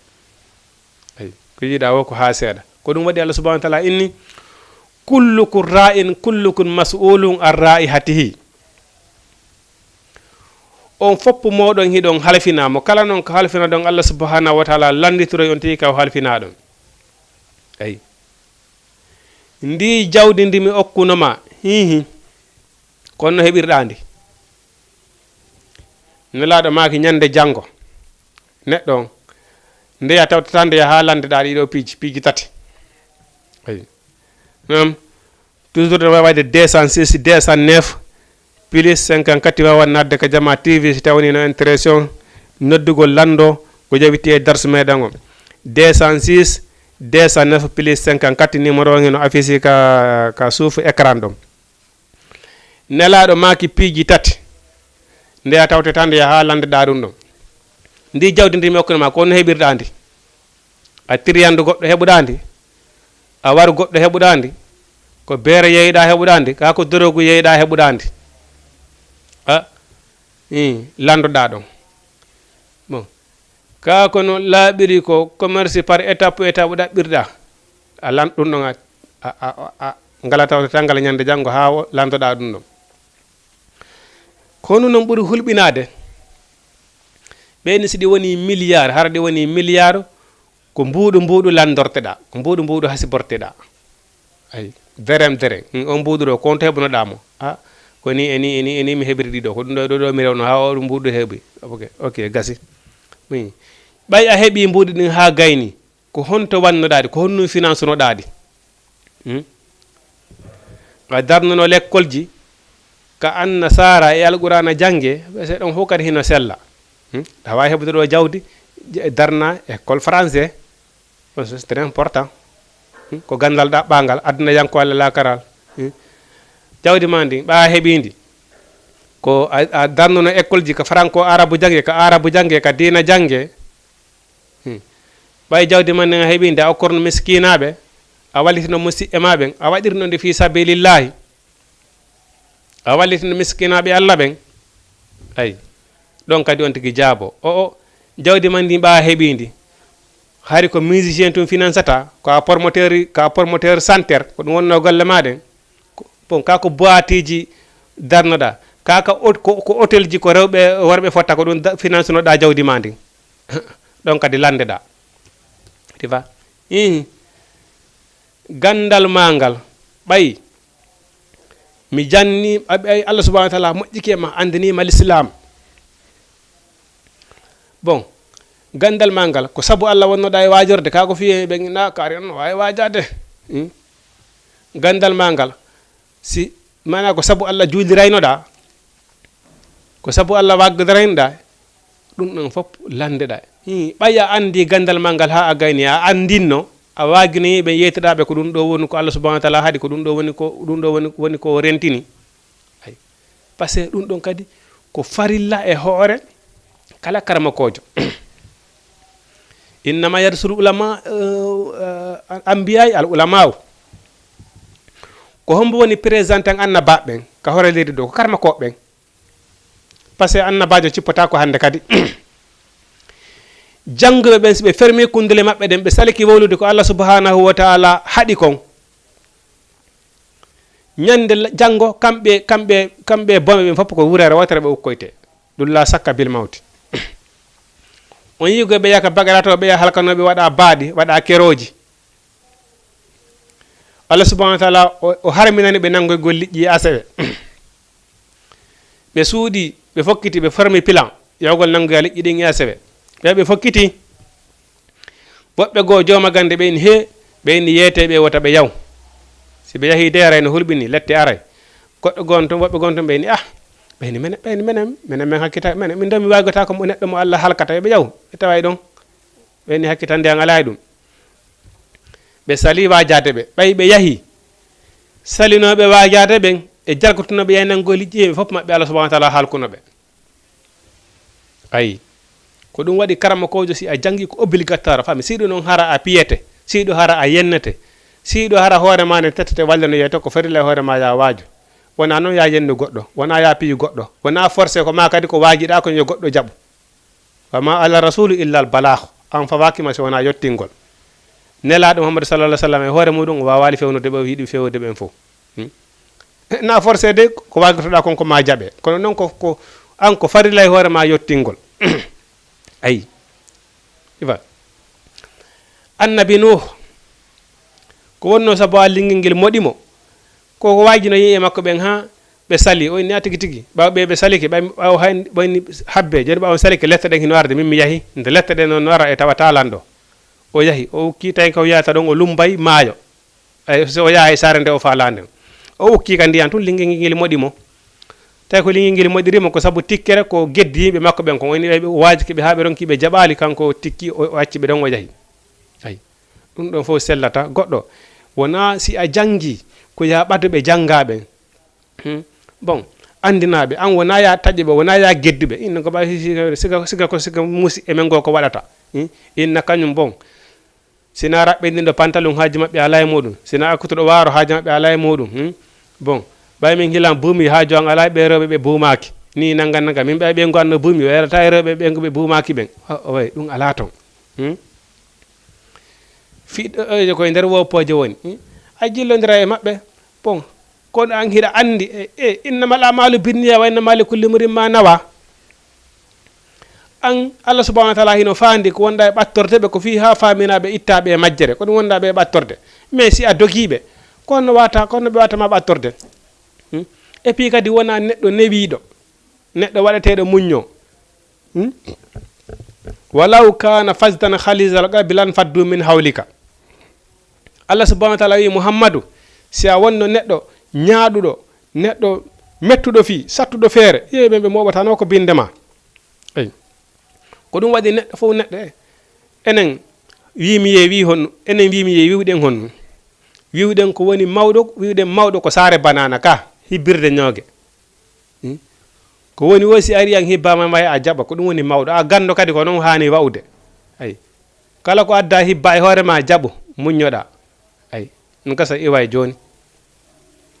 Ay, ko yiɗa wo ko haa seeɗa. Ko ɗum waɗi Allah subhanahu wa ta'ala inni, "Kullukum ra'in, kullukum mas'ulun an ra'ihatihi." On fof mooɗon hiɗon halfinaa mo. Kala noon ko halfinaɗon, Allah subhanahu wa taala lannditoray on tigi ka o halfinaa ɗon. Eyi. Ndi jawdi ndi mi okkuno ma, hihi, ko honno heɓirɗaa ndi? Nelaaɗo maaki ñande janngo, neɗɗo on, ndeya tawtata ndeya haa lanndeɗaa ɗiɗo piiji, piiji tati. Eyi. Naam. Toujours ɗo waawde deux cent six, deux cent neuf, plus cinquante-quatre, waawaa naatde ka Jamaa T V si tawii no intéressé on noddugol lanndo ko jawiti e darsu meɗen o. Deux cent six, deux cent neuf plus cinquante-quatre, numéro on hino affiché ka, ka suufu écran ɗon. Nelaaɗo maaki piiji tati. Ndeya tawtata ndeya haa lanndeɗaa ɗum ɗon. Ndi jawdi ndi mi okkuno ma, ko honno heɓirɗaa ndi? A tiriyandu goɗɗo heɓuɗaa ndi? A waru goɗɗo heɓuɗaa ndi? Ko beere yeeyɗaa heɓuɗaa ndi? Kaa ko dorogu yeeyɗaa heɓuɗaa ndi? A, ii, lanndoɗaa ɗon. Bon. Kaa ko no laaɓiri ko commerce par étape, étape ɗaɓɓirɗaa. A lan-, ɗum ɗon a, a, a, a, ngala tawtata ngal ñande janngo haa o lanndoɗaa ɗum ɗon. Ko honɗum noon ɓuri hulɓinaade? Ɓeyni si ɗi woni milliard, hara ɗi woni milliard, ko mbuuɗu mbuuɗu lanndorteɗaa, ko mbuuɗu mbuuɗu hasiborteɗaa. Ay, derem derem. Mm, on mbuuɗu ɗo, ko honto heɓunoɗaa mo? A, ko ni, e ni, e ni, e ni mi heɓiri ɗi ɗo. Ko ɗum ɗo, ɗo, ɗo mi rewno, haa o ɗum mbuuɗu heɓi. Ok, ok, gasi. Oui. Ɓay a heɓi mbuuɗi ɗin haa gayni, ko honto wannoɗaa ɗi? Ko honno finance noɗaa ɗi? Hmm? A darnuno lekkolji, ka annasaara e Alqur'aana jannge, ɓe se ɗon fof kadi hino sella. Hmm? Aɗa waawi heɓude ɗo jawdi, je-, darna école français. Bon, c'est très important. Hmm? Ko ganndal ɗaɓɓaangal, aduna yanko Allah laakaral. Hmm? Jawdi ma ndi, ɓa a heɓi ndi. Ko a, a darnuno école ji ka franco arabu jannge, ka arabu jannge, ka diina jannge. Hmm. Ɓay jawdi ma ndi a heɓi ndi, a okkorno miskinaaɓe, a wallitino musiɓɓe ma ɓen, a waɗirno ndi fi sabilillahi. A wallitino miskinaaɓe Allah ɓen. Ay. Ɗon kadi on tigi jaabo. O, o, jawdi ma ndi ɓa a heɓi ndi. Hari ko musicien tun finansata, ko a promoteur, ko a promoteur chanteur, ko ɗum wonno golle ma ɗen. Ko, bon, ka ko boîteji darnoɗa, ka ka hot-, ko, ko hôtelji ko rewɓe, worɓe fotta ko ɗum da-, finance noɗa jawdi ma ndin. Ɗon kadi lanndeɗa. Tu vois? Ih. Ganndal ma ngal, ɓay mi janni, a, ɓay Allah subhanahu wa taala moƴƴike ma, anndini ma l'islam. Bon, ganndal ma ngal, ko sabu Allah wonnoɗa e waajorde, ka ko fiye ɓe na kaari on no waawi waajaade. Hmm? Ganndal ma ngal, si, maanaa ko sabu Allah juuliraynoɗa, ko sabu Allah waggodiraynoɗa, ɗum ɗon fof lanndeɗa. Hii, ɓay a anndi ganndal ma ngal haa a gayni, a anndinno, a waaginoyi ɓe yeytoɗa ɓe ko ɗum ɗo woni ko Allah subhanahu wa taala haɗi, ko ɗum ɗo woni ko, ɗum ɗo woni, woni ko rentini. Ay. Parce que ɗum ɗon kadi ko farilla e hoore kala karamokoojo. Innama yarsul ulama, eh, eh, anbiya'i al ulama'u. Ko hombo woni présentant annabaaɓe ɓen ka hoore leydi ɗo? Ko karamokooɓe ɓen. Parce que annabaajo cippotaako hannde kadi. Jannguɓe ɓen, si ɓe fermi kundule maɓɓe ɗen, ɓe saliki wowlude ko Allah subhanahu wa taala haɗi kon, ñande la-, janngo, kamɓe, kamɓe, kamɓe e bome ɓen fof ko wurere wootere ɓe ukkoyte. Ɗum la sakka bil mawti. On yii ko ɓe yaha ka bagara to, ɓe yaha halkano, ɓe waɗa baaɗi, waɗa kerooji. Allah subhanahu wa taala o, o harminani ɓe nanngoygol liƴƴi e asewe. Ɓe suuɗi, ɓe fokkiti, ɓe formi plan yahugol nanngoya liƴƴi ɗin e asewe. Ɓe, ɓe fokkiti. Woɓɓe goo jooma gannde ɓe ni, he, ɓe ni yeete ɓe wota ɓe yaw. Si ɓe yahii deeray no hulɓini, lette aray. Goɗɗo goo on ton, woɓɓe goo on ton ɓe ni, ah, ɓe ni menen, ɓe ni menen, menen men hakkita, menen, min ɗo mi waagata ko mo neɗɗo mo Allah halkata, yo ɓe yaw, ɓe taway ɗon. Ɓe ni hakkitande an alaa e ɗum. Ɓe salii waajaade ɓe. Ɓay ɓe yahii, salinooɓe waajaade ɓen e jargotonooɓe yaynango liƴƴi ɓe fof maɓɓe, Allah subhanahu wa taala halkuno ɓe. Ayi. Ko ɗum waɗi karamokoojo, si a janngi ko obligatoire, fami. Si ɗum noon hara a piyete, si ɗum hara a yennete, si ɗum hara hoore ma nde tettete walla no yeyete, ko farilla e hoore ma ya waaju. Wonaa noon ya yennu goɗɗo, wonaa ya piyu goɗɗo, wonaa forcé ko ma kadi ko waajiɗaa kon yo goɗɗo jaɓu. Wa ma ala rasulu illa al balagh. An fawaaki ma si wonaa yottingol. Nelaaɗo Muhammadu sallallahu alaihi wasallam e hoore muɗum o waawaali fewnude ɓe, o yiɗi fewnude ɓen fof. Hmm? Na forcé de, ko waagotoɗaa kon ko ma jaɓe. Kono noon ko, ko An ko farilla e hoore ma yottingol. Ayi. Ifa. Annabi Nuh, ko wonno sabu a linngel ngel moɗi mo? Ko ko waajino yimɓe makko ɓen haa ɓe sali. O inni, "A tigi tigi, ɓaawo ɓe, ɓe salike, ɓay, ɓaawo hay, ɓayni habbe, jooni ɓaawo salike, lette ɗen hino arde, min mi yahi, nde lette ɗen noon no ara e tawa taalan ɗo." O yahi, o ukki, tawi ko yahata ɗon, o lumbay maayo. Ay, so o yaha e saare nde o faalaa nden. O ukki ka ndiyan tun, linngel ngel moɗi mo. Tawi ko linngel ngel moɗiri mo, ko sabu tikkere ko geddi yimɓe makko ɓen, ko woni ɓe waajike ɓe haa ɓe ronki ɓe jaɓaali, kanko o tikki, o, o acci ɓe ɗon, o yahi. Ay. Ɗum ɗon fof sellata goɗɗo. Wonaa si a janngi, ko yaa ɓado ɓe janngaa ɓen. Hmm? Bon, anndinaa ɓe. An wonaa yaa taƴu ɓe, wonaa yaa geddu ɓe. Inna ko ɓay si-, si-, siga, siga ko siga musi e men ngo ko waɗata. Hmm? Inna kañum bon. Si na raɓɓindindo pantalon, haaju maɓɓe alaa e muɗum. Si na akkutuɗo waaro, haaju maɓɓe alaa e muɗum. Hmm? Bon, ɓay min hilan buumi, haaju an alaa e ɓe rewɓe ɓe buumaaki. Ni nanga nanga. Min ɓay ɓe ngo anno buumi, weerata e rewɓe ɓe ngo ɓe buumaaki ɓen. O, o, way, ɗum alaa ton. Hmm? Fiɗɗo, eh, koye nder woppooje woni. Hmm? A jillondira e maɓɓe. Bon, kono an hiɗa anndi, e, e, "Innamal a'maalu binniya wa innama likulli imri'in ma nawa." An, Allah subhanahu wa ta'ala hino faandi ko wonɗa e ɓattorde ɓe, ko fii haa faaminaa ɓe, ittaa ɓe e majjere. Ko ɗum wonɗa ɓe e ɓattorde. Mais si a dogii ɓe, ko honno wata, ko honno ɓe wata ma ɓattorde? Hmm? Et puis kadi wonaa neɗɗo newiiɗo, neɗɗo waɗeteeɗo muñño. Hmm? "Walaw kana fazzan ghalizal qalbi lan faddu min hawlika." Allah subhanahu wa ta'ala wi, "Muhammadu, si a wonno neɗɗo ñaaɗuɗo, neɗɗo mettuɗo fii, sattuɗo feere, yeeɓe ɓe mooɓatano ko binde ma." Eyi. Ko ɗum waɗi neɗɗo fof neɗɗo, e, enen wiimi ye wi honno, enen wiimi ye wiwɗen honno. Wiwɗen ko woni mawɗo, wiwɗen mawɗo ko saare banana ka, hibbirde ñooge. Hmm? Ko woni wo si ari an hibbaama ma a jaɓa, ko ɗum woni mawɗo. A ganndo kadi ko noon haani wa'ude. Ay. Kala ko adda hibba e hoore ma jaɓu, muññoɗa. Ay. Ɗum gasa iwa e jooni.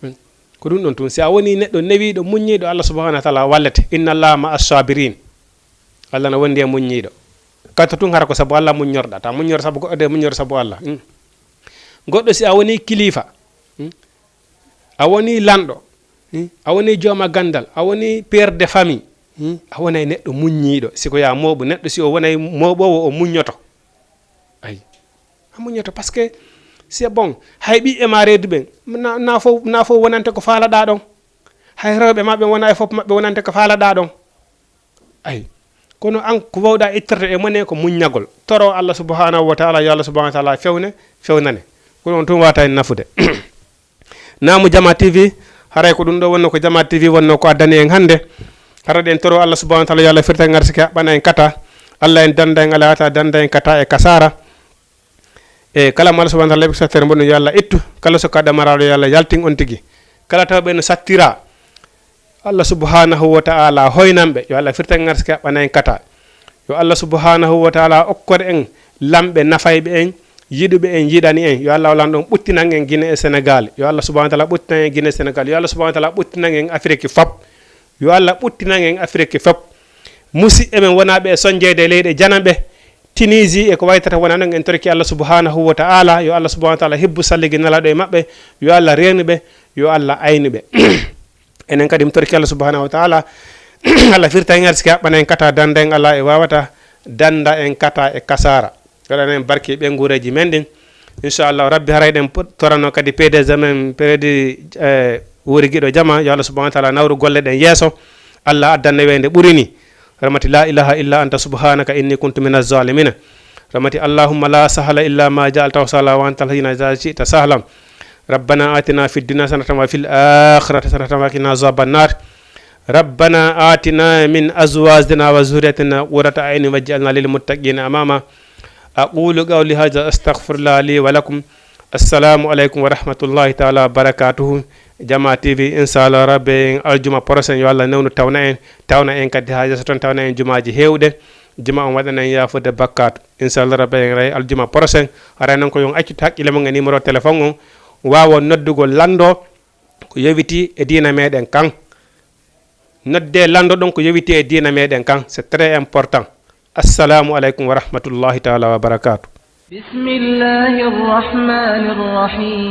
Hmm. Ko ɗum ɗon tun. Si a woni neɗɗo newiiɗo, muññiiɗo, Allah subhanahu wa ta'ala wallete. "Inna Allaha ma'a sabirin." Allah na wondi e muññiiɗo. Kata tun hara ko sabu Allah muññorɗa. Ta muññor sabu goɗɗo de, muññor sabu Allah. Hmm. Goɗɗo si a woni kilifa, hmm? A woni lanɗo, hmm? A woni jooma gandal, a woni père de famille, hmm? A wonay neɗɗo muññiiɗo. Si ko yaa mooɓu, neɗɗo si o wonay mooɓoowo, o muññoto. Ay. A muññoto parce que c'est bon. Hay ɓiɓɓe ma reedu ɓen, na, na fof, na fof wonante ko faalaɗaa ɗon. Hay rewɓe ma ɓen wona e fof maɓɓe wonante ko faalaɗaa ɗon. Ay. Kono an ko wawɗa ittirde e mone ko muññagol. Toro Allah subhanahu wa ta'ala, yo Allah subhanahu wa ta'ala fewne, fewnane. Ko ɗum tun wata en nafude. Naamu Jama T V, haray ko ɗum ɗo wonno ko Jama T V wonno ko addani en hannde. Hara ɗen toro Allah subhanahu wa ta'ala yo Allah firta en arsike haɓɓana en kata. Allah en danda en alaa wata danda en kata e kasara. E kala mo Allah subhanahu wa ta'ala laɓi ko sattere mboɗon yo Allah ittu. Kala so ka ɗamaraɗo yo Allah yaltin on tigi. Kala taw ɓe no sattira. Allah subhanahu wa ta'ala hoynan ɓe. Yo Allah firta en arsike haɓɓana en kata. Yo Allah subhanahu wa ta'ala okkor en lamɓe nafayɓe en, yiɗuɓe en, yiɗani en. Yo Allah o lanɗo on ɓuttinan en Guinée e Sénégal. Yo Allah subhanahu wa ta'ala ɓuttinan en Guinée e Sénégal. Yo Allah subhanahu wa ta'ala ɓuttinan en Afrique fop. Yo Allah ɓuttinan en Afrique fop. Musiɓɓe men wonaaɓe e sonjeede e leyɗe jananɓe, Tunisie e ko waytata wona ɗon, en torki Allah subhanahu wa ta'ala. Yo Allah subhanahu wa ta'ala hibbu salligi nalaɗo e maɓɓe. Yo Allah reenu ɓe. Yo Allah aynu ɓe. Enen kadi mi torki Allah subhanahu wa ta'ala. Allah firta en arsike haɓɓana en kata danda en Allah e wawata danda en kata e kasara. Waɗana en barke ɓe nguureeji men ɗin. Inchallahu Rabbi, haray ɗen put-, torano kadi P D G men, Prédi, eh, Wuri Giɗo Jama. Yo Allah subhanahu wa ta'ala nawru golle ɗen yeeso. Allah addan newende ɓuri ni. Rahmati la ilaha illa anta subhanaka inni kuntu minaz zalimina. Rahmati allahumma la sahla illa ma ja'altahu sahla wa anta alhina idha shi'ta sahla. Rabbana atina fid dunya sanatan wa fil akhirati sanatan wa qina azaban nar. Rabbana atina min azwajina wa zurriyatina qurrata a'yunin waj'alna lil muttaqina imama. Aqulu qawli hadha astaghfirullah li wa lakum. Assalamu alaikum wa rahmatullahi ta'ala wa barakatuhu. Jama T V, inshallah rabbi, aljuma prochain yo Allah newnu tawna en, tawna en kadi ha yeeso ton, tawna en jumaaji hewɗe. Juma on waɗana en yafude bakkatu. Inshallah rabbi, en ray aljuma prochain. Haray non ko yon accu hakkille mon e numéro téléphone on. Wawa noddugol lanɗo ko yowiti e diina meɗen kan. Nodde lanɗo ɗon ko yowiti e diina meɗen kan. C'est très important. Assalamu alaikum wa rahmatullahi ta'ala wa barakatuh. بسم الله الرحمن الرحيم.